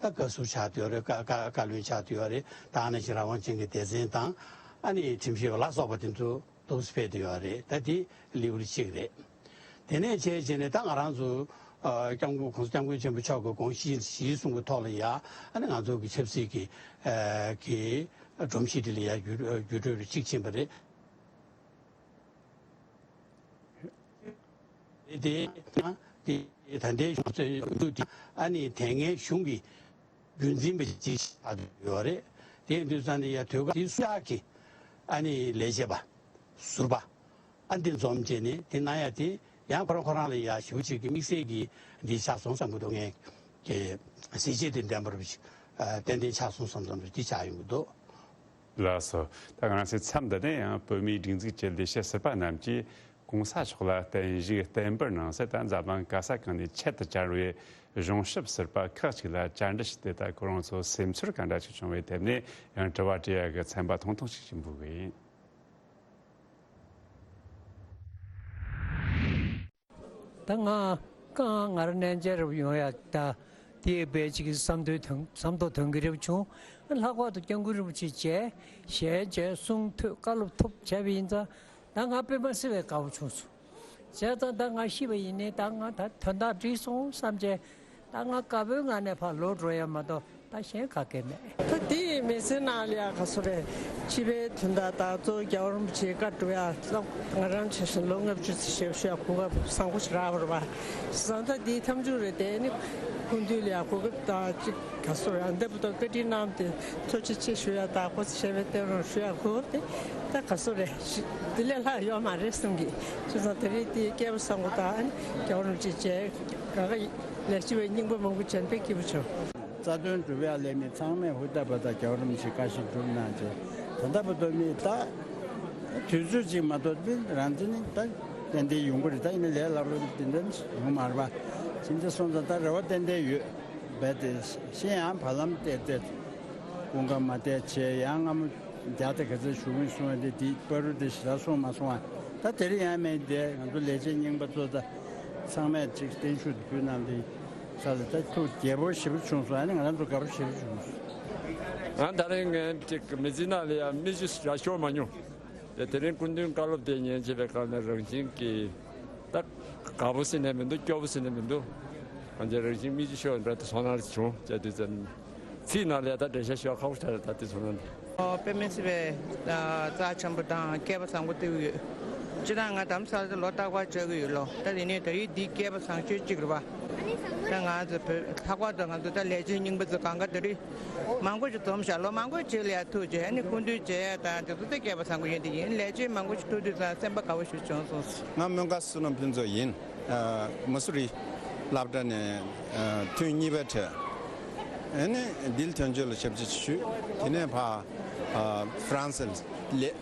ད་བཀའ་ཟུར་ཆགས་བསྡད་ཡོད་རེད། བཀའ་བཀའ་བཀའ་བློན་ཆགས་བསྡད་ཡོད་རེད། ད་ཨ་ནི་ཞིག་རང་དབང་ཅན་གྱི་སྡེ་ཚན་དང་ཨ་ནི་ཁྲིམས་ཞིབ་པ་ལ་སོགས་པ་དེ་ཚོ་འདུག་སེ་ཕེབས་བསྡད་ཡོད་རེད། ད་དེ་ལེའུ་གཅིག་རེད། དེ་ནས་བྱས་བྱས་ནས་ད་ང་རང་ཚོ་ཨ་སྐྱབས་མགོན་༸གོང་ས་༸སྐྱབས་མགོན་ཆེན་པོ་མཆོག་གི་དགོངས་གཞི་གཞི་བཟུང་གི་ཐོག་ལ་ཡ་ཨ་ནི་ང་ཚོ་གི་ཆབ་སྲིད་ཀྱི་ཨ་གི་སྒྲོམ་གཞི་དེ་ལ་ཡ་བརྒྱུད་བརྒྱུད་སྤྲོད་རེ་གཅིག་ཕྱིན་པ་རེད། དེ་དེ་ད་ལྟའི་གཞུང་ཚོའི་འོས་བསྡུ་དེ་ཨ་ནི་དེ་སྔའི་གཞུང་གི་རྒྱུན་འཛིན་པ་ཅིག་ཆགས་ཡོད་རེད། དེ་ཡིན་དུས་ཙང་ནས་ཡ་དུས་སྐབས་དེའི་སུ་ཡག་གི་ཨ་ནི་ལས་བྱེད་པ་ཟུར་པ་ཨ་འདི་འཛོམས་བྱས་ནས་དེ་གནང་ཡ་དེ་ཡང་ཁོ་རང་ཁོ་རང་ལ་ཡ་ཞེ་པོ་ཅིག་གི་དམིགས་བསལ་གྱི་འདི་ཆགས་སོང་བསམ་གྱི་འདུག་ངས་ཀྱི་གཟི་བརྗིད་དེ་ལྡན་པ་རུ་ཞིག་ཏན་ཏན་ཆགས་སོང་བསམ་བསམ་རུ་འདི་ཆགས་ཡོང་གི་འདུག་ལགས་སོ། ད་ང་རང་ཚོའི་མཚམས་འདི་ནས་ཡང་བོད་མིའི་སྒྲིག་འཛུགས་ཀྱི་ལས་བྱེད་ཟུར་པ་རྣམས་ཀྱིས་༸གོང་ས་མཆོག་ལ་བརྟན་བཞུགས་བརྟན་པོར་གནང་སའི་ད་འཛམ་གླིང་ག་ས་གང་ནས་ཆེད་དུ་བཅར་བའི་གཞུང་ཞབས་ཟུར་པ་ཁག་ཅིག་ལ་བཅར་འདྲི་ཞུས་ཏེ། ད་ཁོ་རང་ཚོ་སེམས་ཚོར་ག་འདྲ་ཞིག་བྱུང་བའི་ཐད་ནས་ཡང་དྲི་བ་དྲི་ཡག་གི་ཚན་པ་ཐུང་ཐུང་ཞིག་ཞུ་འབུལ་གི་ཡིན། ད་ང་ཀང་ང་རང་གནས་མཇལ་རུ་ཡོང་ཡ་ད་དེའི་བས་ཅིག་བསམ་དོན་དོན་བསམ་དོན་དོན་གྱི་རེ་བ་བྱུང་། ལྷག་པར་དུ་སྐྱབས་མགོན་རིན་པོ་ཆེ་མཇལ་ཞལ་མཇལ་གསུང་ཐོས་བཀའ་སློབ་ཐོབ་བྱས་པ་ཡིན་ཙང་ད་ང་དཔེ་མ་སྲིད་པའི་དགའ་བོ་བྱུང་སོང་། བྱས་ཙང་ད་ང་ཤི་བ་ཡིན་ནའི་ད་ང་ད་དོན་དག་འགྲིག་སོང་བསམ་བྱས། ད་ང་དགའ་པོའི་ངང་ནས་ཕར་ལོག་འགྲོ་ཡ་མ་གཏོགས་ད་གཞན་ག་གེ་མེད། ད་དེ་ཡི་མི་ཚེ་ནང་ལ་ཡ་ག་ཚོད་རེད། སྤྱི་པའི་དོན་དག་དང་གཙོ་བོ་རྒྱལ་བ་རིན་པོ་ཆེའི་བཀའ་སྒྲུབ་ཡ་ང་རང་ཆ་བཞིན་ལོ་ལྔ་བཅུ་ཙམ་ཞེ་པོ་ཞིག་གོ་སྐབས་བཟང་པོ་ཞིག་རག་པ་རེད་པ། བྱས་ཙང་ད་དེའི་མཐའ་མཇུག་རེད་དེ་ནི་ སྐུ་མདུན་ལ་ཡང་གོ་སྐབས་དང་གཅིག་ག་སོ་རེད། འདི་བུ་དང་བཀའ་དྲིན་གནང་སྟེ་ཐུགས་རྗེ་ཆེ་ཞུ་ཡ་དང་ཁོ་ཚོ་ཞལ་པའི་བསྟན་རོགས་ཞུ་ཡ་གོ་སྐབས་དེ་ད་ག་སོ་རེད། འདི་ལས་ལྷག་ཡོད་མ་རེད་གསུང་གི། བྱས་ཙང་དེ་རིང་དེ་སྐལ་བ་བཟང་པོ་དང་རྒྱལ་བ་རིན་པོ་ཆེ་མཇལ་ག་ག་ལས་བྱེད་པའི་རྙིང་པ་མང་པོ་མཇལ་བའི་སྐྱིད་པོ་བྱུང་། རྩ་དོན་སྒྲུབ་ཡ་ལས་མི་ཚང་མས་ཧུར་ཐག་པ་དང་རྒྱལ་བ་རིན་པོ་ཆེ་བཀའ་བཞིན་སྒྲུབ་གནང་རྗེས་ད་ལྟ་བར་དུ་མི་ད་དུས་ཚོད་ཅིག་མ་གཏོགས་མི་རང་བཙན་ནི་ད་ཏན་ཏན་ཡོང་གི་རེད། ད་ཡིན་ན་ལས་སླ་པོ་དེ་འདྲ་ཡོང་མ་རེད་པ། ཕྱིན་ཆད་སོང་ཙང་ད་རེ་བ་ཏན་ཏན་ཡོད་པས་དེ་ཤེས་ཡང་བར་ལམ་བལྟས་བལྟས་དགུན་ཁ་མ་བལྟས་བྱས་ཡང་སྔ་མོ་རྒྱ་དེ་ག་ཚོད་བཞུགས་མིན་གསུང་བ་དེ་དེའི་བར་དུ་དེ་ཞེ་དྲག་སོང་མ་སོང་བ། ད་དེ་རིང་ཡང་མེད་དེ་ང་ཚོ་ལས་བྱེད་རྙིང་པ་ཚོ་ད་ཚང་མས་ཅིག་བརྟན་བཞུགས་དེ་ཕུལ་གནང་དེ་ས་ལ་ད་ཐུགས་དགྱེས་པོ་ཞེ་པོ་བྱུང་སོང་། ཨ་ནི་ང་རང་ཚོ་དགའ་པོ་ཞེ་པོ་བྱུང་སོང་། ང་ད་རིང་ངས་ཅིག་མི་ཚེ་ནང་ལ་ཡང་མི་གཅིག་ར་ཤོར་མ་མྱོང་། དེ་དེ་རིང་སྐུ་མདུན་བཀའ་སློབ་དེ་ཉན་བྱས་པའི་སྐབས་ནས་རང་བཞིན་གྱིས་ད་དགའ་པོ་ཟེར་ནས་མི་འདུག་སྐྱོ་པོ་ཟེར་ནས་མི་འདུག་གང་ཅི་རང་བཞིན་མི་གཅིག་ཤོར་འདྲ་དེ་ཚོ་ནང་བྱུང་བྱས་དུས་ཙམ་ཚིག་ནང་ལ་ད་འགྲེལ་བཤད་ཞུ་བ་ཁག་པོ་ཆགས་རེད། ད་དེ་ཚོ་ནང་ལ། དཔེ་མི་སྲིད་པའི་རྩ་ཆེན་པོ་དང་སྐལ་པ་བཟང་པོ་སྟེར་གྱི་ཡོད། སྤྱིར་བཏང་ང་དྷ་རམ་ས་ལ་ལོ་རྟག་པར་བཅར་གྱི་ཡོད་ལོ། ད་དེ་ནས་ད་རེས་འདི་སྐལ་པ་བཟང་ཤོས་གཅིག་རེད་པ། ད་ང་ཚོ་བོད་ལྷག་པར་དུ་ང་ཚོ་ད་ལས་བྱེད་རྙིང་པ་ཚོ་གང་ག་ད་རེས་མང་པོ་ཞིག་འཛོམས་ཤག་ལོ་མང་པོ་ཅིག་ལ་ཡ་ཐུག་རྗེས་ཨ་ནི་སྐུ་མདུན་མཇལ་ཡ་དང་དེ་ཚོ་ད་སྐལ་པ་བཟང་པོ་ཡིན་དེ་ཡིན། ལས་བྱེད་མང་པོ་ཞིག་ཐུག་དུས་ཙང་སེམས་པ་དགའ་པོ་ཞིག་བྱུང་སོང་། ང་སྨོན་དགའ་བསོད་ནམས་ཕུན་ཚོགས་ཡིན། ཨ་མ་སུ་རི་སློབ་གྲྭ་ནས་ཨ་ཐུན་གཉིས་པ་ཐོན། ཨ་ནི་ལྡི་ལི་དོན་གཅོད་ལ་ཞབས་ཕྱི་ཞུས། དེ་ནས་ཕར་ཨ་ཧྥ་རན་སི་ལ་སླེབས།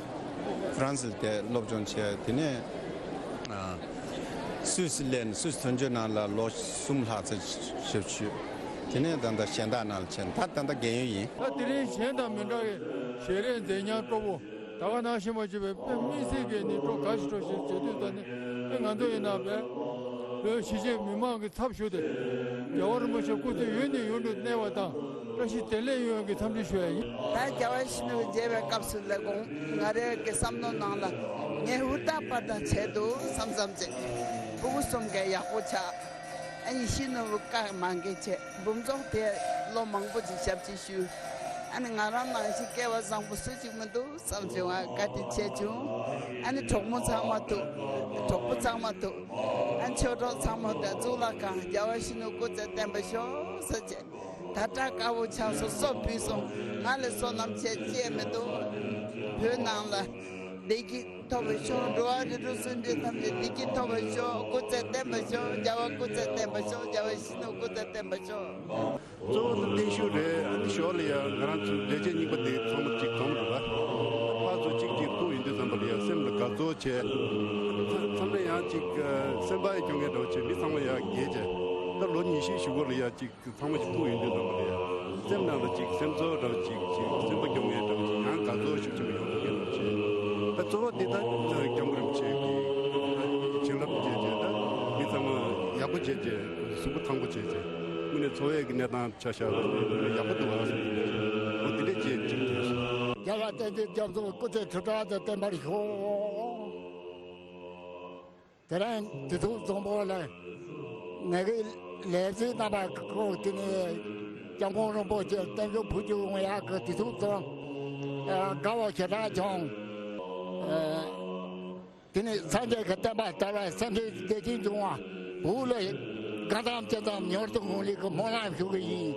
ཧྥ་རན་སི་ལ་དེ་སློབ་སྦྱོང་བྱས། དེ་ནས་ཨ་སུད་སི་སླེབས་ནས་སུད་སི་དོན་གཅོད་ནང་ལ་ལོ་གསུམ་ལྷག་ཙམ་ཞབས་ཞུས། དེ་ནས་ད་ལྟ་གཞན་དག་ནང་ལ་བྱས། ད་ད་ལྟ་རྒན་ཡོལ་ཡིན། ད་དེ་རིང་གཞན་དང་མི་འདྲ་བའི་ཞལ་རས་མཛེས་ཉམས་སྤྲོ་པོ། ད་ག་ནང་བཞིན་མ་བྱས་པའི་དཔེ་མི་སྲིད་ཀྱི་ནི་སྤྲོ་དགའ་ཞིག་སྤྲོ་ཞིག་བྱེད་དུས་ད་ནི་ཨེ་ང་ཚོ་ཡིན་ན་བས་བོད་གཞིས་བྱེས་མི་མང་གི་ཚབ་ཞུས་ཏེ་རྒྱལ་བ་རིན་པོ་ཆེ་སྐུ་ཚེ་ཡུན་ནས་ཡུན་དུ་གནས་པ་དང་བཀྲ་ཤིས་བདེ་ལེགས་ཡོང་བའི་འཚམས་འདྲི་ཞུ་ཡ་ཡིན། ད་རྒྱལ་བ་ཡིད་བཞིན་ནོར་བུ་མཇལ་བའི་སྐབས་སུ་ལས་དགོངས་ང་རའི་གི་བསམ་མནོ་ནང་ལ་ངས་ཧུར་ཐག་པ་དང་བྱས་འདུག་བསམ་བསམ་བྱས། ཕྲུ་གུ་གསུམ་གས་ཡག་པོ་ཆགས། ཨ་ཡིད་བཞིན་ནོར་བུ་བཀའ་མང་གས་བྱས། འབུམ་ཚོགས་དེ་ལོ་མང་པོ་ཅིག་ཞབས་ཕྱི་ཞུས། ཨ་ནི་ང་རང་ནང་བཞིན་སྐལ་བ་བཟང་པོ་སུ་གཅིག་མི་འདུག་བསམ་བྱུང་། ང་བཀའ་དྲིན་ཆེ་བྱུང་། ཨ་ནི་གྲོགས་མོ་ཚང་མ་ཐུག་གྲོགས་པོ་ཚང་མ་ཐུག་ཨ་ནི་ཆོས་གྲོགས་ཚང་མ་དང་གཙུག་ལག་ཁང་རྒྱལ་བ་ཡིད་བཞིན་ནོར་བུ་སྐུ་ཚེ་བརྟན་པ་ཤོག་ཟེར་བྱས། ད་དྲག་དཀར་པོ་ཆགས་སོང་། སོ་བུད་སོང་། ང་ལ་བསོད་ནམས་ཆེ་ཅེས་མི་འདུག་བོད་ནང་ལ་བདེ་སྐྱིད་ཐོབ་པར་ཤོག་འགྲོ་བ་རིགས་དྲུག་སེམས་ཅན་ཐམས་ཅད་བདེ་སྐྱིད་ཐོབ་པར་ཤོག་སྐུ་ཚེ་བརྟན་པར་ཤོག་རྒྱལ་བ་སྐུ་ཚེ་བརྟན་པར་ཤོག་རྒྱལ་བ་ཡིད་བཞིན་ནོར་བུ་སྐུ་ཚེ་བརྟན་པར་ཤོག་གཙོ་བོ་ནི་བརྟན་བཞུགས་རེད། ཨ་ནི་ཞོར་ལ་ཡང་ང་རང་ཚོའི་ལས་བྱེད་རྙིང་པ་དེ་ཚང་མ་གཅིག་གྲོངས་འགྲོ་བ། ཕར་ཚུར་གཅིག་གཅིག་ཐུག་ཡོང་དུས་ཙམ་པ་ལ་ཡང་སེམས་ལ་དགའ་ཚོར་བྱས། མཚམས་མཚམས་ལ་ཡང་གཅིག་སེམས་པ་ཡང་སྐྱོ་ངེས་འདྲ་བོ་བྱས། མི་ཚང་མ་ཡང་རྒས་བྱས། ད་ལོ་ཉི་ཤུ་ཞུ་བ་ལ་ཡང་གཅིག་ཚང་མ་ཞིག་ཐུག་ཡོང་དུས་ཙམ་པ་ལ་ཡང་སེམས་ནང་ལ་ཅིག་སེམས་ཚོར་འདྲ་བོ་ཅིག་ཅིག་སེམས་པ་སྐྱོ་ངེས་འདྲ་བོ་ཅིག་ཡང་དགའ་ཚོར་ཤུགས་ཆེན་པོ་ཡོང་ཐུབ་མཁན་འདྲ་བོ་ཅིག་ད་གཙོ་བོ་འདི་ད་སྐྱབས་མགོན་རིན་པོ་ཆེ་གི་བྱིན་རླབས་བྱས་རྗེས་ད་མི་ཚང་མ་ཡག་པོ་བྱས་རྗེས་གཟུགས་པོ་ཐང་པོ་བྱས་རྗེས་དངོས་གནས་འཚོ་བའི་གི་གནས་སྟངས་ཆ་བཞག་པ་ཡག་པོ་འདུག་ཨ་ཟེར་གི་འོ་འདི་འདྲས་བྱས་ཅིག་བྱས་སོང་། རྒྱལ་བ་བསྟན་འཛིན་རྒྱ་མཚོ་སྐུ་ཚེ་ཁྲི་ཕྲག་ཏུ་བརྟན་པར་ཤོག་དེ་རིང་དུས་ཚོད་བཟང་པོ་ལ་ངེད་ཀྱི་ལས་བྱེད་རྣམ་པ་ཁོ་དེ་ནས་སྐྱབས་མགོན་རིན་པོ་ཆེ་བརྟན་བཞུགས་ཕུལ་རྒྱུ་ཡོང་ཡག་གི་དུས་ཚོད་བཟང་དགའ་བ་ཞེ་དྲག་བྱུང་། དེ་ནས་སངས་རྒྱས་ཀྱི་བསྟན་པ་དར་བ་སེམས་ཅན་བདེ་སྐྱིད་འབྱུང་བ་བོད་ལ་གང་འཚམ་ཅི་འཚམ་མྱུར་དུ་ངོས་ལེགས་ཀྱི་སྨོན་ལམ་ཞུ་གི་ཡིན།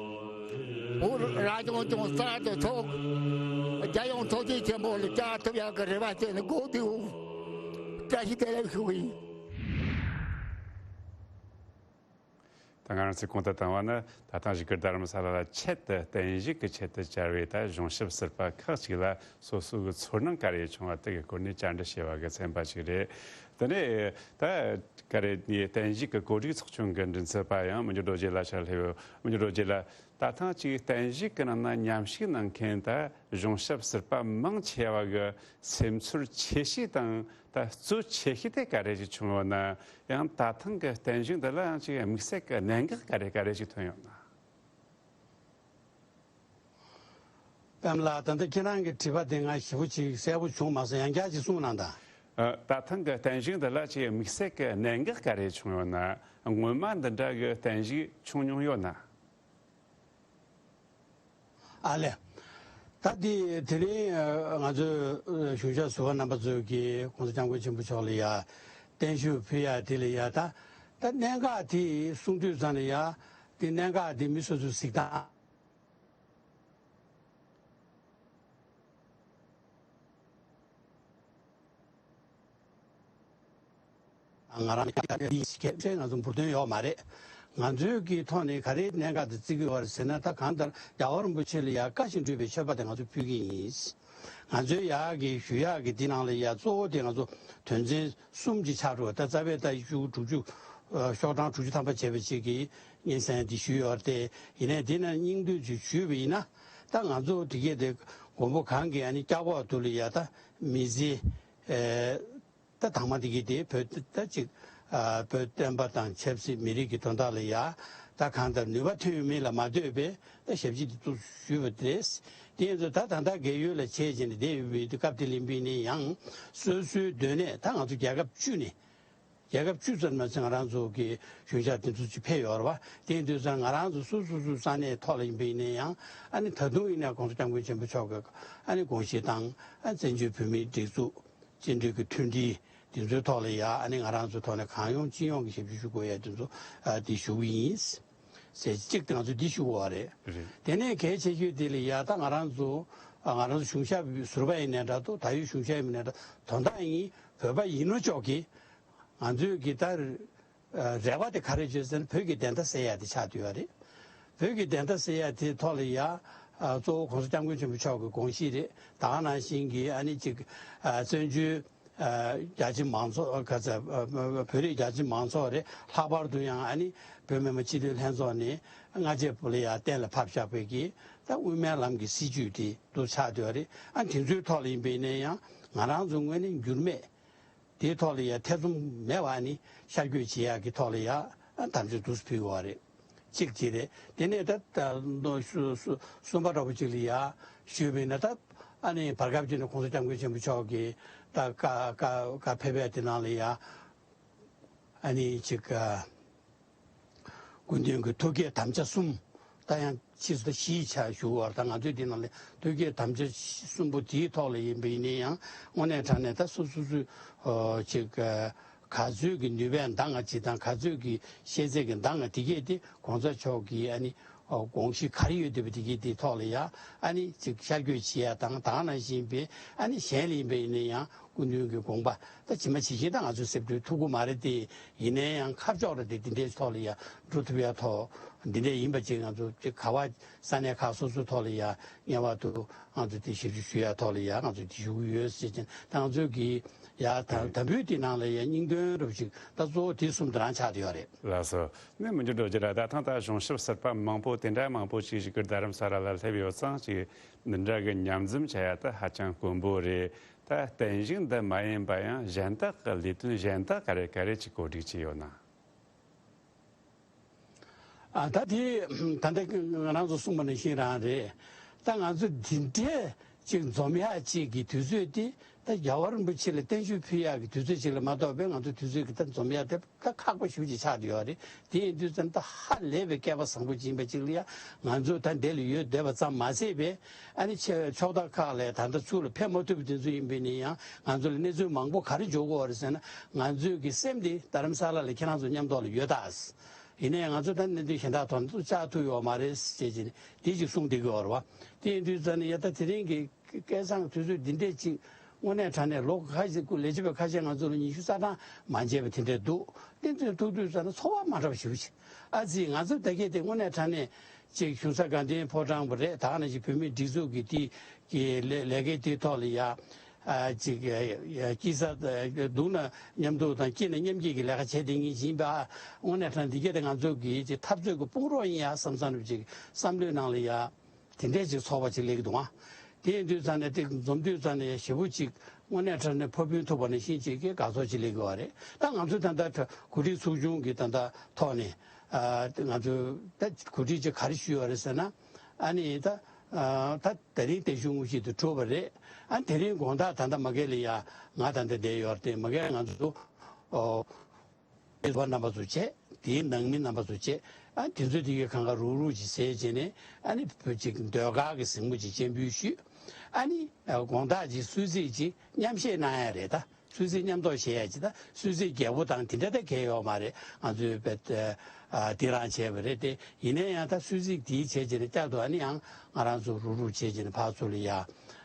བོད་རང་སྐྱོང་ལྗོངས་གསར་དུ་ཚོགས། རྒྱལ་ཡོངས་ཚོགས་ཆེན་ཆེན་པོ་ལ་བཅར་ཐུབ་ཡག་གི་རེ་བ་བྱས་ནས་སྒུག་བསྡད་ཡོད། བཀྲ་ཤིས་བདེ་ལེགས་ཞུ་གི་ཡིན། ད་ང་རང་ཚོས་གོང་དུ་བཏང་བ་ནི་ད་ཐེངས་བཞུགས་སྒར་རྡ་རམ་ས་ལ་ལ་ཆེད་དུ་བརྟན་བཞུགས་ཀྱི་ཆེད་དུ་བཅར་བའི་ད་གཞུང་ཞབས་ཟུར་པ་ཁག་ཅིག་ལ་སོ་སོ་གི་ཚོར་སྣང་ག་རེ་བྱུང་བ་དེ་གི་སྐོར་ནས་བཅར་འདྲི་བྱས་པ་གི་ཚན་པ་ཞིག་རེད། དེ་ནས་ད་ག་རེ་ནས་བརྟན་བཞུགས་ཀྱི་གོ་སྒྲིག་ཚོགས་ཆུང་གི་མགྲིན་ཚབ་པ་ཡང་མི་འགྱུར་རྡོ་རྗེ་ལགས་ཕྱག་ལས་ཡོད། མི་འགྱུར་རྡོ་རྗེ་ལགས། ད་ཐེངས་ཅིག་བརྟན་བཞུགས་ཀྱི་ནང་ན་མཉམ་ཞུགས་གནང་མཁན་ད་གཞུང་ཞབས་ཟུར་པ་མང་ཆེ་བ་གི་སེམས་ཚོར་ཆེ་ཤོས་དང་ད་གཙོ་ཆེ་ཤོས་དེ་ག་རེ་ཞིག་བྱུང་ཡོད་ན། ཡང་ད་ཐེངས་ཀྱི་བརྟན་བཞུགས་འདི་ལ་ཡང་ཅིག་དམིགས་བསལ་གྱི་གནད་འགག་ག་རེ་ག་རེ་ཞིག་ཐོན་ཡོད་ན། པདྨ་ལགས། ད་ལྟ་ཁྱེད་རང་གི་དྲི་བ་དེ་ང་ཞེ་པོ་ཅིག་གསལ་པོ་བྱུང་མ་སོང་། ཡང་བསྐྱར་ཅིག་གསུངས་གནང་དང་། ཨ། ད་ཐེངས་ཀྱི་བརྟན་བཞུགས་འདི་ལ་ཅིག་དམིགས་བསལ་གྱི་གནད་འགག་ག་རེ་བྱུང་ཡོད་ན། སྔོན་མ་འདི་འདྲ་གི་བརྟན་བཞུགས་བྱུང་མྱོང་ཡོད་ན། ཨ་ལས། ད་དེ་དེ་རིང་ང་ཚོའི་གཞུང་ཞབས་ཟུར་པ་རྣམ་པ་ཚོས་ཀྱིས་༸གོང་ས་༸སྐྱབས་མགོན་ཆེན་པོ་མཆོག་ལ་ཡ་བརྟན་བཞུགས་ཕུལ་ཡ་དེ་ལ་ཡ་ད་ད་གནད་འགག་དེ་གསུང་དུས་ཙམ་ལ་ཡ་ དེ་གནད་འགག་དེ་མི་སོ་སོའི་གཟིགས་སྟངས། ང་རང་ལ་ཡིན་ཞིག་ཁྱེད་ཚོས་ང་ཚོ་འབུར་དོན་ཡོད་མ་རེད། ང་ཚོའི་གི་ཐོག་ནས་ག་རེ་གནད་འགག་དེ་བརྩི་གི་ཡོད་རེད་ཟེར་ན། ད་གང་ལྟར་རྒྱལ་བ་རིན་པོ་ཆེ་ལ་ཡ་བཀའ་བཞིན་སྒྲུབ་པའི་མཆོད་པ་དེ་ང་ཚོ་ཕུལ་གི་ཡིན། ང་ཚོའི་ཡག་གི་ཞུ་ཡག་གི་འདི་ནང་ལ་ཡ་གཙོ་བོ་དེ་ང་ཚོ་དོན་ཚན་གསུམ་གྱི་ཆགས་འགྲོ། ད་རྩ་བའི་ད་ཤོག་དྲུག་ཅུ་ཤོག་གྲངས་དྲུག་ཅུ་ཐམ་པ་བྱས་པ་ཅིག་གི་སྙན་སེང་དེ་ཞུས་ཡོད་རེད་དེ། ཡིན་ནའི་འདི་ན་སྙིང་བསྡུས་ཅིག་ཞུས་པ་ཡིན་ན། ད་ང་ཚོ་དེ་གས་དེ་མགོན་པོ་གང་གི་ཨ་ནི་སྐྱབས་འོག་ཏུ་ལ་ཡ་ད་མི་ཚེ་ཨེ། ད་དང་མ་དེ་གི་དེ་བོད་ད་ཅིག་ཨ་བོད་བསྟན་པ་དང་ཆབ་སྲིད་མི་རིགས་ཀྱི་དོན་དག་ལ་ཡ་ད་གང་ལྟར་ནུས་པ་ཐོན་ཡོད་མེད་ལ་མ་ལྟོས་པའི་ད་ཞབས་ཕྱི་དེ་ཚོ་ཞུས་པ་དེ་རེད། དེ་ཡིན་ཚུལ་ད་ད་ལྟ་རྒས་ཡོལ་ལ་བྱས་བྱས་ནས་བསྡད་ཡོད་པའི་དུས་སྐབས་དེ་ལ་ཡིན་པས་ནས་ཡང་སོ་སོའི་སྡོད་གནས། ད་ང་ཚོ་རྒྱལ་ཁབ་བཅུ་ནས་རྒྱལ་ཁབ་བཅུ་ཙམ་ན་ང་རང་ཚོ་གི་གཞུང་ཞབས་དེ་ཚོ་ཅིག་ཕེབས་ཡོད་རེད་བ། དེ་ཡིན་དུས་ཙང་ང་རང་ཚོ་སོ་སོ་སོའི་ས་གནས་ཐོག་ལ་ཡིན་པས་ནས་ཡང་ཨ་ནི་ད་དུང་ཡིན་ན་༸གོང་ས་༸སྐྱབས་མགོན་ཆེན་པོ་མཆོག་གི་ཨ་ནི་དགོངས་གཞི་དང་ཨ་བཙན་བྱོལ་བོད་མིའི་སྒྲིག་འཛུགས། བཅིངས་འགྲོལ་གྱི་མཐུན་སྒྲིལ་དེ་ཚོའི་ཐོག་ལ་ཡ་ཨ་ནི་ང་རང་ཚོའི་ཐོག་ནས་གང་ཡོང་ཅི་ཡོང་གི་ཞབས་ཞུ་ཞུ་དགོས་ཡ་དེ་ཚོ་ཨ་དེ་ཞུ་གི་ཡིན་ཟེར། གཅིག་དེ་ང་ཚོས་འདི་ཞུ་དགོས་པ་རེད། རེད། དེ་ནས་གལ་ཆེ་ཤོས་དེ་ལ་ཡ་ད་ང་རང་ཚོ་ཨ་ང་རང་ཚོ་གཞུང་ཞབས་ཟུར་པ་ཡིན་ནའི་འདྲ་འདུག་ད་ཡོད་གཞུང་ཞབས་ཡིན་ནའི་འདྲ། དོན་དག་ཡིན་བོད་པ་ཡིན་ནོ་ཅོག་གི་ང་ཚོས་གི་ད་རེ་བ་དེ་ག་རེ་བྱོས་ཟེར་ན། བོད་ཀྱི་བདེན་མཐའ་གསལ་ཡ་དེ་ཆགས་བསྡད་ཡོད་རེད། བོད་ཀྱི་བདེན་མཐའ་གསལ་ཡ་དེ་ཐོག་ལ་ཡ་ཨ་གཙོ་བོ་༸གོང་ས་༸སྐྱབས་མགོན་ཆེན་པོ་མཆོག་གི་དགོངས་གཞི་རེད། ད་ག་ནང་བཞིན་གྱི་ཨ་ནི་ཅིག་ཨ་བཙན་བྱོལ་ཨ་རྒྱ་ཆེ་མང་ཚོགས་ག་ཚ་ཨ་བོད་རིགས་རྒྱ་ཆེ་མང་ཚོགས་རེད། ལྷག་པར་དུ་ཡང་ཨ་ནི་བོད་མི་མང་སྤྱི་འཐུས་ལྷན་ཚོགས་ནས་སྔ་རྗེས་པོ་ལ་ཡ་གཏན་ལ་ཕབ་བཞག་པའི་གི་ད་དབུ་མའི་ལམ་གྱི་སྲིད་བྱུས་དེ་དུ་ཆགས་བསྡད་ཡོད་རེད། ཨ་དེ་ཚོའི་ཐོག་ལ་ཡིན་པས་ནས་ཡང་ང་རང་ཚོ་དངོས་གནས་འགྱུར་མེད་དེའི་ཐོག་ལ་ཡ་ཐེ་ཚོམ་མེད་པ་ནི་ཤར་བསྐྱོད་བྱེད་ཡག་གི་ཐོག་ལ་ཡ་ཨ་དམ་བཅའ་འདུག་སེ་ཕུལ་བ་རེད། གཅིག་དེ་རེད། དེ་ནས་ད་ད་ལོ་གསུ་གསུ་གསུམ་པ་འདྲ་པོ་ཅིག་ལ་ཡ་ཞུས་པ་ཡིན་ན། ད་ཨ་ནི་བར་སྐབས་ཅིག་ནས་༸གོང་ས་༸སྐྱབས་མགོན་ཆེན་པོ་མཆོག་གིས་ད་བཀའ་བཀའ་བཀའ་ཕེབས་པའི་དེ་ནང་ལ་ཡ་ཨ་ནི་ཅིག་ཨ། སྐུ་མདུན་གྱི་ཐུགས་བསྐྱེད་དམ་བཅའ་གསུམ། ད་ཡང་ཕྱིས་སུ་ད་བཞི་ཆགས་བཞུགས་པ་རེད། ད་ང་ཚོས་འདི་ནང་ལ་ཐུགས་བསྐྱེད་དམ་བཅའ་གསུམ་པོ་དེའི་ཐོག་ལ་ཡིན་པ་ཡིན་ན་ཡང་དངོས་གནས་དྲང་གནས་ད་སོ་སོ་སོའི་ཨོ་ཅིག་ག་ཚོད་ཀྱི་ནུས་པས་འདང་ང་བྱེད་དང་ག་ཚོད་ཀྱི་ཤེས་ཚད་ཀྱི་འདང་ང་དེ་གས་དེ་༸གོང་ས་མཆོག་གི་ཨ་ནི་ཨོ་དགོངས་གཞི་ག་རེ་ཡོད་བསྡད་པ་དེ་གས་དེའི་ཐོག་ལ་ཡང་ཨ་ནི་ཅིག་ཤར་བསྐྱོད་བྱེད་ཡ་དང་། ད་ག་ནང་བཞིན་པའི་ཨ་ནི་གཞན་ལ་ཡིན་པ་ཡིན་ན་ཡང་སྐུ་མདུན་གྱི་དགོངས་པ་ད་ཇི་མ་ཇི་བཞིན་ད་ང་ཚོས་གསལ་སྟོན་ཐུབ་ཀྱི་མ་རེད་དེ། ཡིན་ན་ཡང་ཁ་ཕྱོགས་རེ་དེ་འདི་འདྲའི་ཐོག་ལ་ཡ་འགྲོ་ཐུབ་ཡ་ཐོག་འདི་འདྲ་ཡིན་པ་ཅིག་ང་ཚོ་ཅིག་ག་བ་ས་གནས་ཁག་སོ་སོའི་ཐོག་ལ་ཡ་ངེས་པར་དུ་ང་ཚོ་དེ་ཞིབ་འཇུག་ཞུ་ཡ་ཐོག་ལ་ཡ་ང་ཚོ་དེ་ཞུ་གི་ཡོད་ཟེར་ཅིང་། ད་ང་ཚོའི་གི་ཡ་ད་དམ་འབུལ་དེ་ནང་ལ་ཡ་སྙིང་དོན་རུ་ཅིག་ད་གཙོ་བོ་དེ་གསུམ་དེ་རང་ཆགས་བསྡད་ཡོད་རེད། ལགས་སོ། ནས་མི་འགྱུར་རྡོ་རྗེ་ལགས། ད་ཐེངས་ད་གཞུང་ཞབས་ཟུར་པ་མང་པོ་དེ་འདྲ་མང་པོ་ཅིག་ཞིག་གི་རྡ་རམ་ས་ལ་ལ་སླེབས་ཡོད་ཙང་ཅིག་འདི་འདྲ་གི་མཉམ་འཛོམས་བྱ་ཡ་ད་ཧ་ཅང་དཀོན་པོ་རེད། ད་བརྟན་བཞུགས་འདི་མ་ཡིན་པ་ཡང་གཞན་དག་གི་ལས་དོན་གཞན་དག་ག་རེ་ག་རེ་ཅིག་གོ་སྒྲིག་བྱས་ཡོད་ན། ཨ་ད་དེ་ད་ལྟ་ང་རང་ཚོ་གསུངས་པ་ནང་བཞིན་རང་རེད། ད་ང་ཚོ་འདི་འདྲའི་ཅིག་འཛོམས་ཡག་ཅིག་གི་དུས་ཚོད་དེ་ད་རྒྱལ་བ་རིན་པོ་ཆེ་ལ་བརྟན་བཞུགས་ཕུལ་ཡག་གི་དུས་ཚོད་ཅིག་ལ་མ་གཏོགས་པའི་ང་ཚོ་དུས་ཚོད་ཀྱི་ད་འཛོམས་ཡག་དེ་ད་ཁག་པོ་ཞེ་པོ་ཅིག་ཆགས་བསྡད་ཡོད་རེད། དེ་ཡིན་དུས་ཙམ་ད་ཧ་ལས་པའི་སྐལ་པ་བཟང་པོ་ཅིག་ཡིན་པ་ཅིག་ལ་ཡང་ང་ཚོ་ད་འདི་ལ་ཡོད་བསྡད་པ་ཙམ་མ་ཟད་པའི་ཨ་ནི་ཆེ་ཕྱོགས་མཐའ་ཁག་ལ་ད་ལྟ་ཚུར་ལ་ཕེབས་མ་ཐུབ་པ་དེ་ཚོ་ཡིན་པས་ནི་ཡང་ང་ཚོ་ལ་གནས་ཚུལ་མང་པོ་ག་རེ་འབྱོར་གྱི་ཡོད་རེད་ཟེར་ན། ང་ཚོའི་གི་སེམས་དེ་རྡ་རམ་ས་ལ་ལ་ཁྱེད་རང་ཚོ་མཉམ་དུ་ལ་ཡོད་ད། ཡིན་ནའི་ང་ཚོ་ད་གནད་དོན་གཞན་དག་ཐོག་ཏུ་བཅར་ཐུབ་ཡོད་མ་རེད་ཅེས་ཀྱི་དེ་ཅིག་གསུངས་བསྡད་ཀྱི་ཡོད་རེད་བ། དེ་ཡིན་དུས་ཙང་ནས་ཡ་ད་དེ་རིང་གི་སྐལ་བཟང་དུས་ཚོད་འདི་འདྲས་ཅིག་དངོས་གནས་དྲང་གནས་ལོ་ཁ་ཤས་ཀུན་ལས་བྱེད་པ་ཁ་ཤས་ང་ཚོ་ལ་ཉི་ཤུ་རྩ་གྲངས་མ་མཇལ་བ་དེ་འདྲས་འདུག་དེ་ཚོ་ཐུག་དུས་ཙང་ནས་ཚོར་བ་མ་འདྲ་བ་ཞེ་པོ་ཅིག་ཨ་ཙི་ང་ཚོ་ད་གལ་ཏེ་དངོས་གནས་དྲང་གནས་ཅིག་གཞུང་ས་དགའ་ལྡན་ཕོ་བྲང་པ་རེད། ད་ག་ནང་བཞིན་བོད་མིའི་སྒྲིག་འཛུགས་ཀྱི་དེ་གི་ལས་ལས་ཀའི་དེ་ཐོག་ལ་ཡ། ཨ་ཅིག་ཨ་ཨ་སྐྱིད་ས་ཨ་སྡུག་ན་མཉམ་སྡུག་དང་སྐྱིད་ན་མཉམ་སྐྱིད་ཀྱི་ལས་ཀ་བྱེད་བསྡད་མཁན་ཞིག་ཡིན་པ། དངོས་གནས་དྲང་འདི་གས་དེ་ང་ཚོ་གི་ཅིག་འཐབ་རྩོད་ཀྱི་དཔུང་རོགས་ཡིན་ཡ་བསམ་བསམ་ཅིག་བསམ་བློའི་ནང་ལ་ཡ་དེ་འདྲས་ཅིག་ཚོར་བ་ཅིག་སླེབས་ཀྱི་འདུག་ཨ། དེ་ཡིན་དུས་ཙང་ནས་དེ་འཛོམས་དུས་ཙང་ནས་ཞེ་པོ་ཅིག་དངོས་གནས་དྲང་གནས་ཕོ་ཕུན་ཐུག་པ་ནང་བཞིན་ཅིག་གི་དགའ་ཚོར་ཅིག་སླེབས་ཀྱི་ཡོད་རེད། ད་ང་ཚོ་ད་ལྟ་གོ་སྒྲིག་ཚོགས་ཆུང་གི་ད་ལྟ་ཐོག་ནས་ཨ་ང་ཚོ་ད་གོ་སྒྲིག་ཅིག་ག་རེ་ཞུས་ཡོད་རེད་ཟེར་ན། ཨ་ནི་ད། ཨ་ད་དེ་རིང་བརྟན་བཞུགས་དངོས་གཞི་དེ་གྲུབ་པ་རེད། ཨ་དེ་རིང་དགོང་དག་ད་ལྟ་མ་གི་ལ་ཡ་ང་ད་ལྟ་བསྡད་ཡོད་རེད་དེ། མ་གི་ང་ཚོ་ཨོ་བ་རྣམ་པ་ཚོ་བྱས། དེའི་ནང་མི་རྣམ་པ་ཚོ་བྱས། ཨ་དེ་ཚོ་དེ་གའི་གང་ག་རུག་རུག་ཅིག་ཟས་བྱས་ནས་ཨ་ནི་བོད་ཅིག་ཟློས་གར་གྱི་གཟིགས་མོ་ཅིག་སྤྱན་འབུལ་ཞུས། ཨ་ནི་དགོང་དག་ཅིག་གསོལ་ཚིགས་ཅིག་མཉམ་བཞེས་གནང་ཡ་རེད་ད། གསོལ་ཚིགས་མཉམ་ཐོག་བཞེས་ཡ་ཅིག་ད་གསོལ་ཚིགས་རྒྱས་པོ་དང་དེ་འདྲ་ད་གས་ཡོད་མ་རེད། ང་ཚོའི་བེད་ ཨ་དེ་རང་བྱས་པ་རེད་དེ། ཡིན་ན་ཡང་ད་གསོལ་ཚིགས་དེའི་བྱས་བྱས་ནས་བསྐྱར་དུ་ཨ་ནི་ཡང་ང་རང་ཚོ་རུག་རུག་བྱས་བྱས་ནས་ཕར་ཚུར་ལ་ཡ་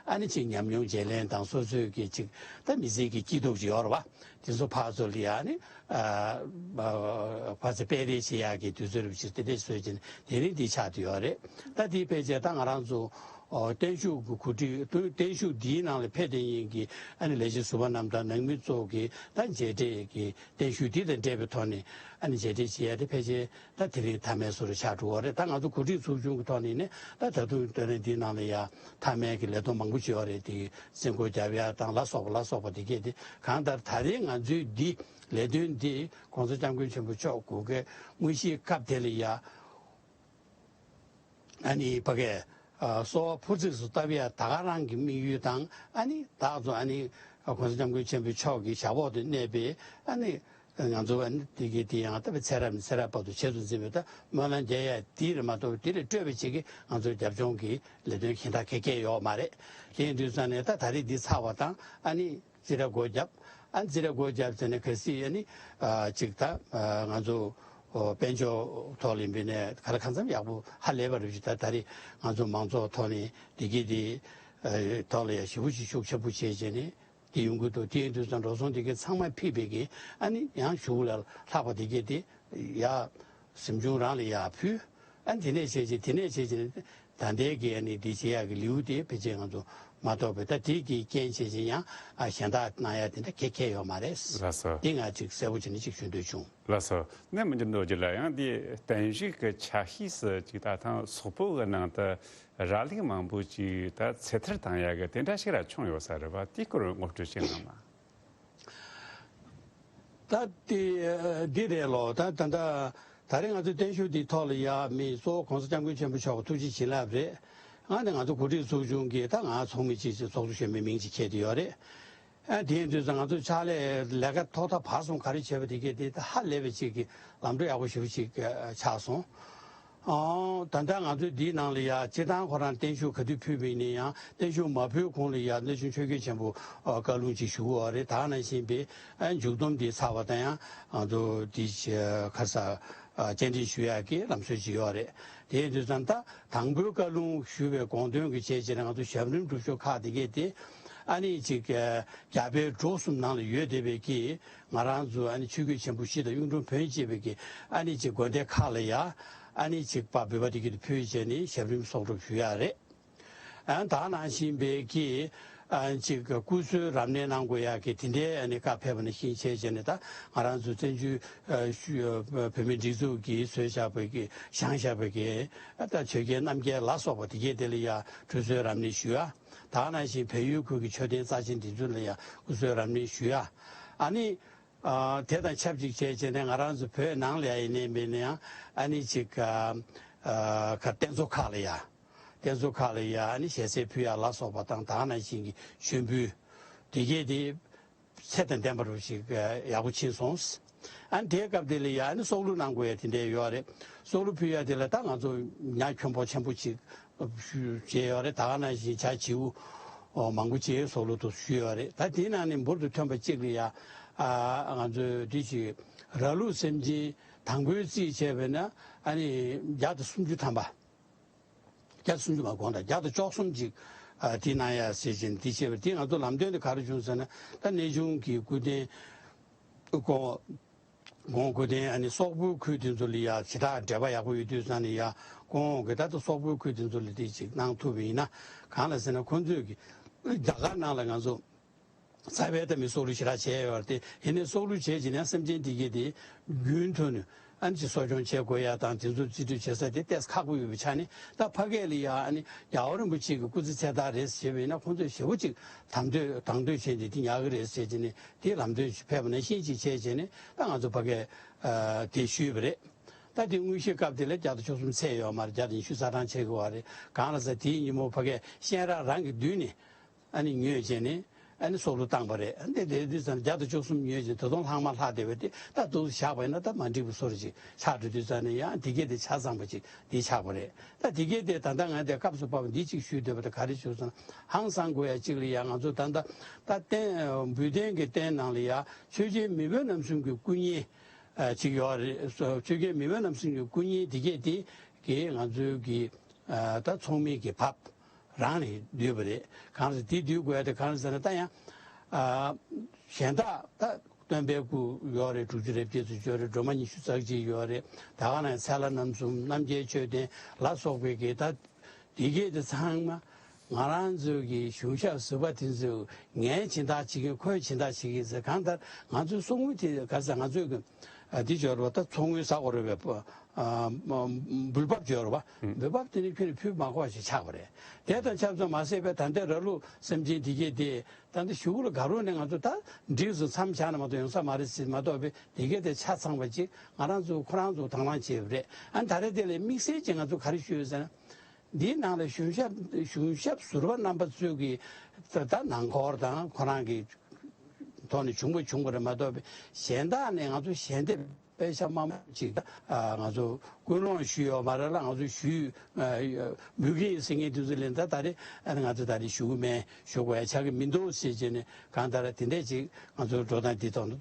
ཨ་ནི་ཅིག་ཉམས་མྱོང་བརྗེ་ལེན་དང་སོ་སོའི་གི་ཅིག་ད་མི་ཚེ་གི་སྐྱིད་སྡུག་ཅིག་ཡོད་རེད་བ། དེ་ཚོ་ཕར་ཚུར་ལ་ཡ་ཨ་ནི་ཨ་ཕར་ཚུར་སྤེལ་རེས་བྱེད་ཡག་གི་དུས་ཚོད་རེ་བ་ཅིག་དེ་འདྲས་བཟོས་བྱས་ནས་དེ་རིང་འདི་ཆགས་བསྡད་ཡོད་རེད། ད་དེའི་ཕལ་ཆེར་ད་ང་རང་ཚོ་ཨོ་བརྟན་བཞུགས་ཀྱི་གོ་སྒྲིག་བརྟན་བཞུགས་འདིའི་ནང་ལ་ཕེབས་བསྡད་མཁན་གྱི་ཨ་ནི་ལས་བྱེད་ཟུར་པ་རྣམས་དང་ནང་མི་ཚོ་གི་ད་མཇལ་འཕྲད་ཀྱི་བརྟན་བཞུགས་འདི་དང་འབྲེལ་བའི་ཐོག་ནས་ཨ་ནི་མཇལ་འཕྲད་བྱེད་ཡ་དེ་ཕལ་ཆེར་ད་དེ་རིང་མཐའ་མའི་བཟོ་འདྲ་ཆགས་འགྲོ་བ་རེད། ད་ང་ཚོ་གོ་སྒྲིག་ཚོགས་ཆུང་གི་ཐོག་ནས་ནི་ད་ད་དུང་ལྟ་ན་འདིའི་ནང་ལ་ཡ་མཐའ་མའི་གི་ལས་དོན་མང་པོ་བྱེད་ཡོད་རེད། དེ་སེམས་ཁུར་རྒྱབ་ཡ་དང་ལ་སོགས་པ་ལ་སོགས་པ་དེ་གས་དེ་གང་ལྟར་ད་རེས་ང་ཚོའི་འདི་ལས་དོན་འདི་༸གོང་ས་༸སྐྱབས་མགོན་ཆེན་པོ་མཆོག་གུ་གེ་དངོས་གཞིའི་སྐབས་དེ་ལ་ཡ་ཨ་ནི་ཕ་གིའི་ཨ་གསོལ་བ་ཕུར་ཚུགས་སུ་བཏབ་ཡ་ད་ག་རང་གི་དམིགས་ཡུལ་དང་ཨ་ནི་བདག་ཚོ་ཨ་ནི་༸གོང་ས་༸སྐྱབས་མགོན་ཆེན་པོ་མཆོག་གི་ཞབས་འོག་ཏུ་གནས་པའི་ཨ་ནི་ང་ཚོ་ཨ་ནི་དེ་གའི་དེ་ཡང་ད་ཚེ་རབས་ནས་ཚེ་རབས་བར་དུ་བྱེད་དུ་འཛིན་པའི་ད་སྨོན་ལམ་རྒྱག་ཡ་དེ་རེད་མ་གཏོགས་དེ་ལས་སྤྲོས་པའི་ཆེད་ཀྱི་ང་ཚོའི་རྒྱབ་ལྗོངས་ཀྱི་ལས་དོན་གཞན་དག་ག་གས་ཡོད་མ་རེད། དེ་ཡིན་དུས་ཙང་ནས་ད་ད་རེས་འདི་ཚར་བ་དང་ཨ་ནི་ཅི་ར་སྒོ་བརྒྱབ། ཨ་ནི་ཅི་ར་སྒོ་བརྒྱབ་ཟེར་ནས་གལ་སྲིད་ཨ་ནི་ཨ་ཅིག་ད་ཨ་ང་ཚོ་ཨོ་དཔལ་འབྱོར་ཐོག་ལ་ཡིན་པའི་ནས་ག་ལ་གང་འཚམ་ཡག་པོ་ཧ་ལས་པ་རེད་ཅིག་ད་ད་རེས་ང་ཚོ་མང་ཚོགས་ཐོག་ནས་བདེ་སྐྱིད་དེ་ཨ་ཐོག་ལ་ཡ་ཞེ་པོ་ཅིག་ཤུགས་ཆེན་པོ་བྱས་བྱས་ནས་དེ་ཡོང་གི་འདུག་དེ་ཡིན་དུས་ཙང་འགྲོ་སོང་དེ་གའི་ཚང་མ་ཕུད་པའི་གི་ཨ་ནི་ཡང་གཞུག་ལ་ལྷག་པ་དེ་གའི་དེ་ཡ་གཟིམ་ཆུང་རང་ལ་ཡ་ཕུལ། ཨ་དེ་ནས་བྱས་ཅིག་དེ་ནས་བྱས་ཅིག་ད་ལྟའི་གི་ཨ་ནི་འདི་བྱེད་ཡག་གི་ལེའུ་དེ་ཕལ་ཆེར་ང་ཚོ་མ་གཏོགས་པའི་ད་དེ་གི་རྐྱེན་བྱས་ཅིག་ཡང་ཨ་གཞན་དག་གནང་ཡ་དེ་འདྲ་ག་གས་ཡོད་མ་རེད། ལགས་སོ། དེ་ང་ཅིག་གསལ་པོ་བྱས་ནས་ཅིག་ཞུ་འདོད་བྱུང་། ལགས་སོ། ནས་མི་འགྱུར་མདོ་རྒྱུད་ལ་ཡང་འདི་བརྟན་བཞུགས་ཀྱི་ཆ་ཤས་སུ་ཅིག་ད་ཐེངས་སོག་པོ་གི་ནང་དུ་ར་ལུག་མང་པོ་ཅིག་ད་ཚེ་ཐར་བཏང་ཡག་གི་དེ་འདྲ་ཞིག་ར་བྱུང་ཡོད་ས་རེད་པ། དེའི་སྐོར་ངོ་སྤྲོད་ཅིག་གནང་ན། ད་དེ་འདི་རེད་ལོ། ད་ད་ད་ད་རེས་ང་ཚོའི་བརྟན་བཞུགས་འདིའི་ཐོག་ལ་ཡ་མི་གཙོ་བོ་༸གོང་ས་༸སྐྱབས་མགོན་ཆེན་པོ་མཆོག་གི་ཐུགས་རྗེ་བྱིན་རླབས་རེད། ཨ་ནི་ང་ཚོ་གོ་སྒྲིག་ཚོགས་ཆུང་གིས་ད་ང་ཚོགས་མི་གཅིག་ཅིག་ཚོགས་གཙོ་གཞོན་པའི་མིང་ཅིག་ཁྱེར་དེ་ཡོད་རེད། ཨ་དེ་ཡིན་དུས་ཙང་ང་ཚོ་ཕྱག་ལས་ལས་ཀ་ཐོག་མཐའ་བར་གསུམ་ག་རེ་བྱས་པ་དེ་གས་དེ་ད་ཧ་ལས་པའི་ཅིག་གི་ལམ་འགྲོ་ཡག་པོ་ཞེ་པོ་ཅིག་ཆགས་སོང་། ཨོ། ད་ལྟ་ང་ཚོས་འདིའི་ནང་ལ་ཡ་སྤྱིར་བཏང་ཁོ་རང་བརྟན་བཞུགས་ག་དུས་ཕུལ་བ་ཡིན་ན་ཡང་བརྟན་བཞུགས་མ་ཕུལ་གོང་ལ་ཡ་གནས་ཆུང་ཆོས་རྒྱལ་ཆེན་པོ་ཨ་བཀའ་ལུང་ཅིག་ཞུ་གི་ཡོད་རེད། ད་ནང་བཞིན་པའི་ཨ་མཇུག་སྡོམ་འདི་ཚར་བ་དང་ཡང་ང་ཚོ་འདི་ཁ་ས་ཨ་བཅར་འདྲི་ཞུ་ཡག་གི་ལམ་སྲོལ་ཅིག་ཡོད་རེད། དེ་ཡིན་དུས་ཙང་ད་དང་པོའི་བཀའ་ལུང་ཞུ་བའི་དགོངས་དོན་གྱི་བྱས་རྗེས་ལ་ང་ཚོ་ཞབས་རིམ་སྒྲུབ་ཞུ་ཁག་དེ་གས་དེ་ཨ་ནི་ཅིག་རྒྱ་བལ་འབྲུག་གསུམ་ནང་ལ་ཡོད་བསྡད་པའི་གི་ང་རང་ཚོ་ཨ་ནི་ཆོས་བརྒྱུད་ཆེན་པོ་བཞི་དང་གཡུང་དྲུང་བོན་བཅས་པའི་གི་ཨ་ནི་ཅིག་དགོན་སྡེ་ཁག་ལ་ཡ་ཨ་ནི་ཅིག་པ་འབུལ་བ་དེ་གི་དེ་ཕུལ་བྱས་ནས་ཞབས་རིམ་གསོག་སྒྲུབ་ཞུ་ཡ་རེད། ཨ་ད་ནང་བཞིན་པའི་གི་ཨ་ཅིག་སྐུ་གསོལ་རབ་གནས་གནང་དགོས་ཡ་གི་དེ་འདྲའི་ཨ་ནི་བཀའ་ཕེབས་པ་ནང་བཞིན་བྱས་བྱས་ནས་ད་ང་རང་ཚོ་བཙན་བྱོལ་ཨ་ཤུ་བོད་མིའི་སྒྲིག་འཛུགས་ཀྱིས་བཟོས་བཞག་པའི་གི་བཞེངས་བཞག་པའི་གི་ཨ་ད་ཆོས་རྒྱལ་རྣམ་རྒྱལ་ལ་སོགས་པ་དེ་གས་དེ་ལ་ཡ་སྐུ་གསོལ་རབ་གནས་ཞུ་ཡ། ད་ནང་བཞིན་བལ་ཡུལ་ཁུལ་གྱི་མཆོད་རྟེན་རྩ་ཆེན་དེ་ཚོ་ལ་ཡང་སྐུ་གསོལ་རབ་གནས་ཞུ་ཡ། ཨ་ནི་ཨ་དེ་དང་ཆབས་ཅིག་བྱས་བྱས་ནས་ང་རང་ཚོ་བོད་ནང་ལ་ཡ་ཡིན་ནའི་མིན་ནའི་ཡང་ཨ་ནི་ཅིག་ཨ་ཨ་ག་རྟེན་གཙོ་ཁག་ལ་ཡ་རྟེན་གཙོ་ཁག་ལ་ཡ་ཨ་ནི་ཞལ་ཟས་ཕུལ་ཡ་ལ་སོགས་པ་དང་ད་ནང་བཞིན་གྱི་མཆོད་འབུལ་དེ་གས་དེ། ཚད་དང་ལྡན་པ་རུ་ཞིག་ཡག་པོ་ཕྱིན་སོང་། ཨ་ནི་དེའི་སྐབས་དེ་ལ་ཡ་ཨ་ནི་སྲོག་བླུ་གནང་དགོས་ཡ་དེ་འདྲ་ཡོད་རེད། སྲོག་བླུ་ཕུལ་ཡ་དེ་ལ་ད་ང་ཚོ་ཉ་ཁྱོན་པོ་ཆེན་པོ་ཅིག་བྱས་ཡོད་རེད། ད་ག་ནང་བཞིན་བྱ་བྱིའུ་མང་པོ་ཅིག་སྲོག་བླུ་དུ་ཞུས་ཡོད་རེད། ད་དེའི་ནང་ནས་འབུར་དུ་ཐོན་པ་གཅིག་ལ་ཡ་ཨ་ང་ཚོས་འདི་ཞིག་ར་ལུག་སེམས་ཅན་དང་པོའི་རྩིས་བྱས་པས་ན་ཨ་ནི་བརྒྱ་དང་སུམ་ཅུ་ཐམ་པ། བརྒྱ་དང་སུམ་ཅུ་མ་དགོངས་དག་བརྒྱ་དང་བཅུ་གསུམ་ཅིག་ཨ་དེ་གནང་ཡ་ཟེར་བཞིན་དེ་བྱས་པ་དེ་ང་ཚོ་ལམ་སྟོན་དེ་ག་རེ་བྱུང་ཟེར་ན་ད་གནས་ཆུང་གི་སྐུ་རྟེན་ཁོང་ཁོང་སྐུ་རྟེན་ཨ་ནི་སོག་པོའི་ཁུལ་དེ་ཚོ་ལ་ཡ་ཇི་ལྟར་འབྲེལ་བ་ཡག་པོ་ཡོད་དུས་ཙང་ནས་ཡ་ཁོང་གི་ད་ལྟ་སོག་པོའི་ཁུལ་དེ་ཚོ་ལ་དེ་ཅིག་གནང་ཐུབ་པ་ཡིན་ན་གང་ལ་ཟེར་ན་ཁོང་ཚོས་ཀྱི་རྒྱ་གར་ནང་ལ་ང་ཚོ། རྩ་བའི་ད་མི་སྲོག་བླུ་ཞེ་དྲག་བྱས་ཡོད་རེད་དེ་ཡིན་ནའི་སྲོག་བླུ་བྱས་ཀྱི་ནས་སེམས་ཅན་དེ་གས་དེ་རྒྱུན་མཐུད་ནས་ཨ་ནི་ཅིག་གསོ་སྐྱོང་བྱེད་དགོས་ཡ་དང་དེ་ཚོ་རྩིས་སྤྲོད་བྱེད་ས་དེ་ཏོག་ཙམ་ཁག་པོ་ཡོད་པའི་ཆ་ནས་ད་ཕ་གི་ལ་ཡ་ཨ་ནི་རྒྱལ་བ་རིན་པོ་ཆེ་གི་སྐུ་ཚེ་ཚད་ལྡན་རེད་ཟེར་བས་ན་ཁོང་ཚོས་ཞེ་པོ་ཅིག་དང་དོད་དང་དོད་བྱས་ཏེ་དེ་ཉག་གི་རེད་ཟེར་གྱི་ནས་དེ་ལམ་སྟོན་ཞིག་ཕེབས་པ་ནང་བཞིན་ཅིག་བྱས་བྱས་ནས་ད་ང་ཚོ་ཕ་གི་དེ་ཞུས་པ་རེད། ད་དེ་དངོས་གཞིའི་སྐབས་དེ་ལ་བརྒྱ་དང་བཅུ་གསུམ་ཚད་ཡོད་མ་རེད། བརྒྱ་དང་ཉི་ཤུ་རྩ་གྲངས་ཆགས་ཀྱི་ཡོད་རེད། གང་ལ་ཟེར་དེའི་ཉིན་མོ་ཕ་གི་གཤེན་རབ་རང་གི་མདུན་ནས། ཨ་ནི་ཉོས་བྱས་ནས་ཨ་ནི་སྲོག་བླུ་བཏང་པ་རེད། ཨ་ནི་དེ་དུས་ཙམ་བརྒྱ་དང་བཅུ་གསུམ་ཉོས་བྱས་ད་དུང་ལྷག་མ་ལྷག་བསྡད་པ་དེ་ད་འདུག་བཞག་པ་ཡིན་ན་ད་མ་འགྲིག་པའི་བཟོ་འདྲ་ཅིག་ཆགས་འགྲོ་དུས་ཙམ་ནས་ཡང་དེ་གས་དེ་ཆ་ཚང་པ་ཅིག་འདི་ཆགས་པ་རེད། ད་དེ་གས་དེ་ད་ལྟ་ང་དེ་སྐབས་སུ་བབས་པ་འདི་ཅིག་ཞུས་འདོད་པ་དེ་ག་རེ་ཞུ་སོང་ཧང་སང་དགོས་ཡ་ཅིག་ལ་ཡ་ང་ཚོ་ད་ལྟ་ད་རྟེན་འབུལ་རྟེན་གྱི་རྟེན་ནང་ལ་ཡ་ཆོས་རྒྱལ་མེས་དབོན་རྣམ་གསུམ་གྱི་སྐུ་བརྙན་ ཨ་ཅིག་ཡོད་རེད། སོ་ཆོས་རྒྱལ་མེས་དབོན་རྣམ་གསུམ་གྱི་སྐུ་བརྙན་འདི་གས་དེ་གས་ང་ཚོའི་གི་ཨ་ད་ཚོགས་མི་གི་བབ་རང་ནས་བསྡུས་པ་རེད། གང་ཟེར་དེ་བསྡུས་དགོས་ཡ་དེ་གང་ཟེར་ན། ད་ཡང་ཨ་གཞན་དག་ད་སྟོན་པའི་སྐུ་ཡོད་རེད། དྲུག་ཅུ་རེ་བརྒྱད་ཙམ་ཡོད་རེད། སྒྲོལ་མ་ཉི་ཤུ་རྩ་གཅིག་ཡོད་རེད། ད་ག་ནང་ཚལ་ལྷ་རྣམ་གསུམ་རྣམ་རྒྱལ་མཆོད་རྟེན་ལ་སོགས་པའི་གི་ད་འདི་གས་དེ་ཚང་མ་ང་རང་ཚོའི་གི་གཞུང་ཞབས་ཟུར་པ་དེ་ཚོས་ངས་སྦྱིན་བདག་བྱེད་ཀྱིན་ཁོས་སྦྱིན་བདག་བྱེད་ཀྱིན་ཟེར། གང་ལྟར་ང་ཚོའི་གསུང་མི་དེ་ག་ཚ་ང་ཚོའི་གི་ཨ་འདི་སྦྱོར་བ་ད་ཚོགས་དངུལ་ཟ་དགོས་རེད་པས། ཨ་འབུལ་འབབ་སྦྱོར་བ། འབུལ་འབབ་དེ་ནི་ཁྱོན་ནས་ཕུལ་མ་དགོས་པ་ཞིག་ཆགས་པ་རེད། དེ་དང་ཆབས་ཅིག་མ་ཟད་པའི་ད་ལྟའི་ར་ལུག་སེམས་ཅན་འདི་གས་དེ་ད་ལྟ་གཞུག་ལ་ག་རུ་ནས་ང་ཚོ་ད་འགྲིག་སོང་མཚམས་བཞག་ན་མ་གཏོགས་ཡོང་ས་མ་རེད་ཟེར་མ་གཏོགས་པའི་འདི་གས་དེ་ཆ་ཚང་བ་ཅིག་ང་རང་ཚོ་ཁོ་རང་ཚོ་དང་བླངས་བྱས་པ་རེད། ཨ་ད་རེས་དེ་ལས་དམིགས་བསལ་གྱིས་ང་ཚོ་ག་རེ་ཞུས་ཡོད་ཟེར་ན། འདིའི་ནང་ལ་གཞུང་ཞབས་གཞུང་ཞབས་ཟུར་པ་རྣམ་པ་ཚོས་ཀྱི་ད་ད་ནང་ཁོར་དང་ཁོ་རང་གི་ཐོག་ནས་བྱུང་པ་བྱུང་པ་རེད་མ་གཏོགས་པའི་གཞན་དག་ནས་ང་ཚོ་ཞལ་འདེབས་པའི་ཤ་མ་མ་ཅིག་ད་ང་ཚོ་ཀུན་སློང་ཞུས་ཡོད་མ་རེད་ལ། ང་ཚོ་ཞུས་འབུལ་གྱི་ཡིན་ཟེར་མཁན་དེ་ཚོ་ལ་ད་ད་རེས་ང་ཚོ་ད་རེས་ཞུ་གི་མེད། ཞུ་དགོས་ཡ་ཆགས་ཀྱི་མི་འདུག་ཟེར་བྱས་ནས་གང་ལྟར་དེ་འདྲས་ཅིག་ང་ཚོ་འགྲོ་སྟངས་འདི་ཐོག་ནས།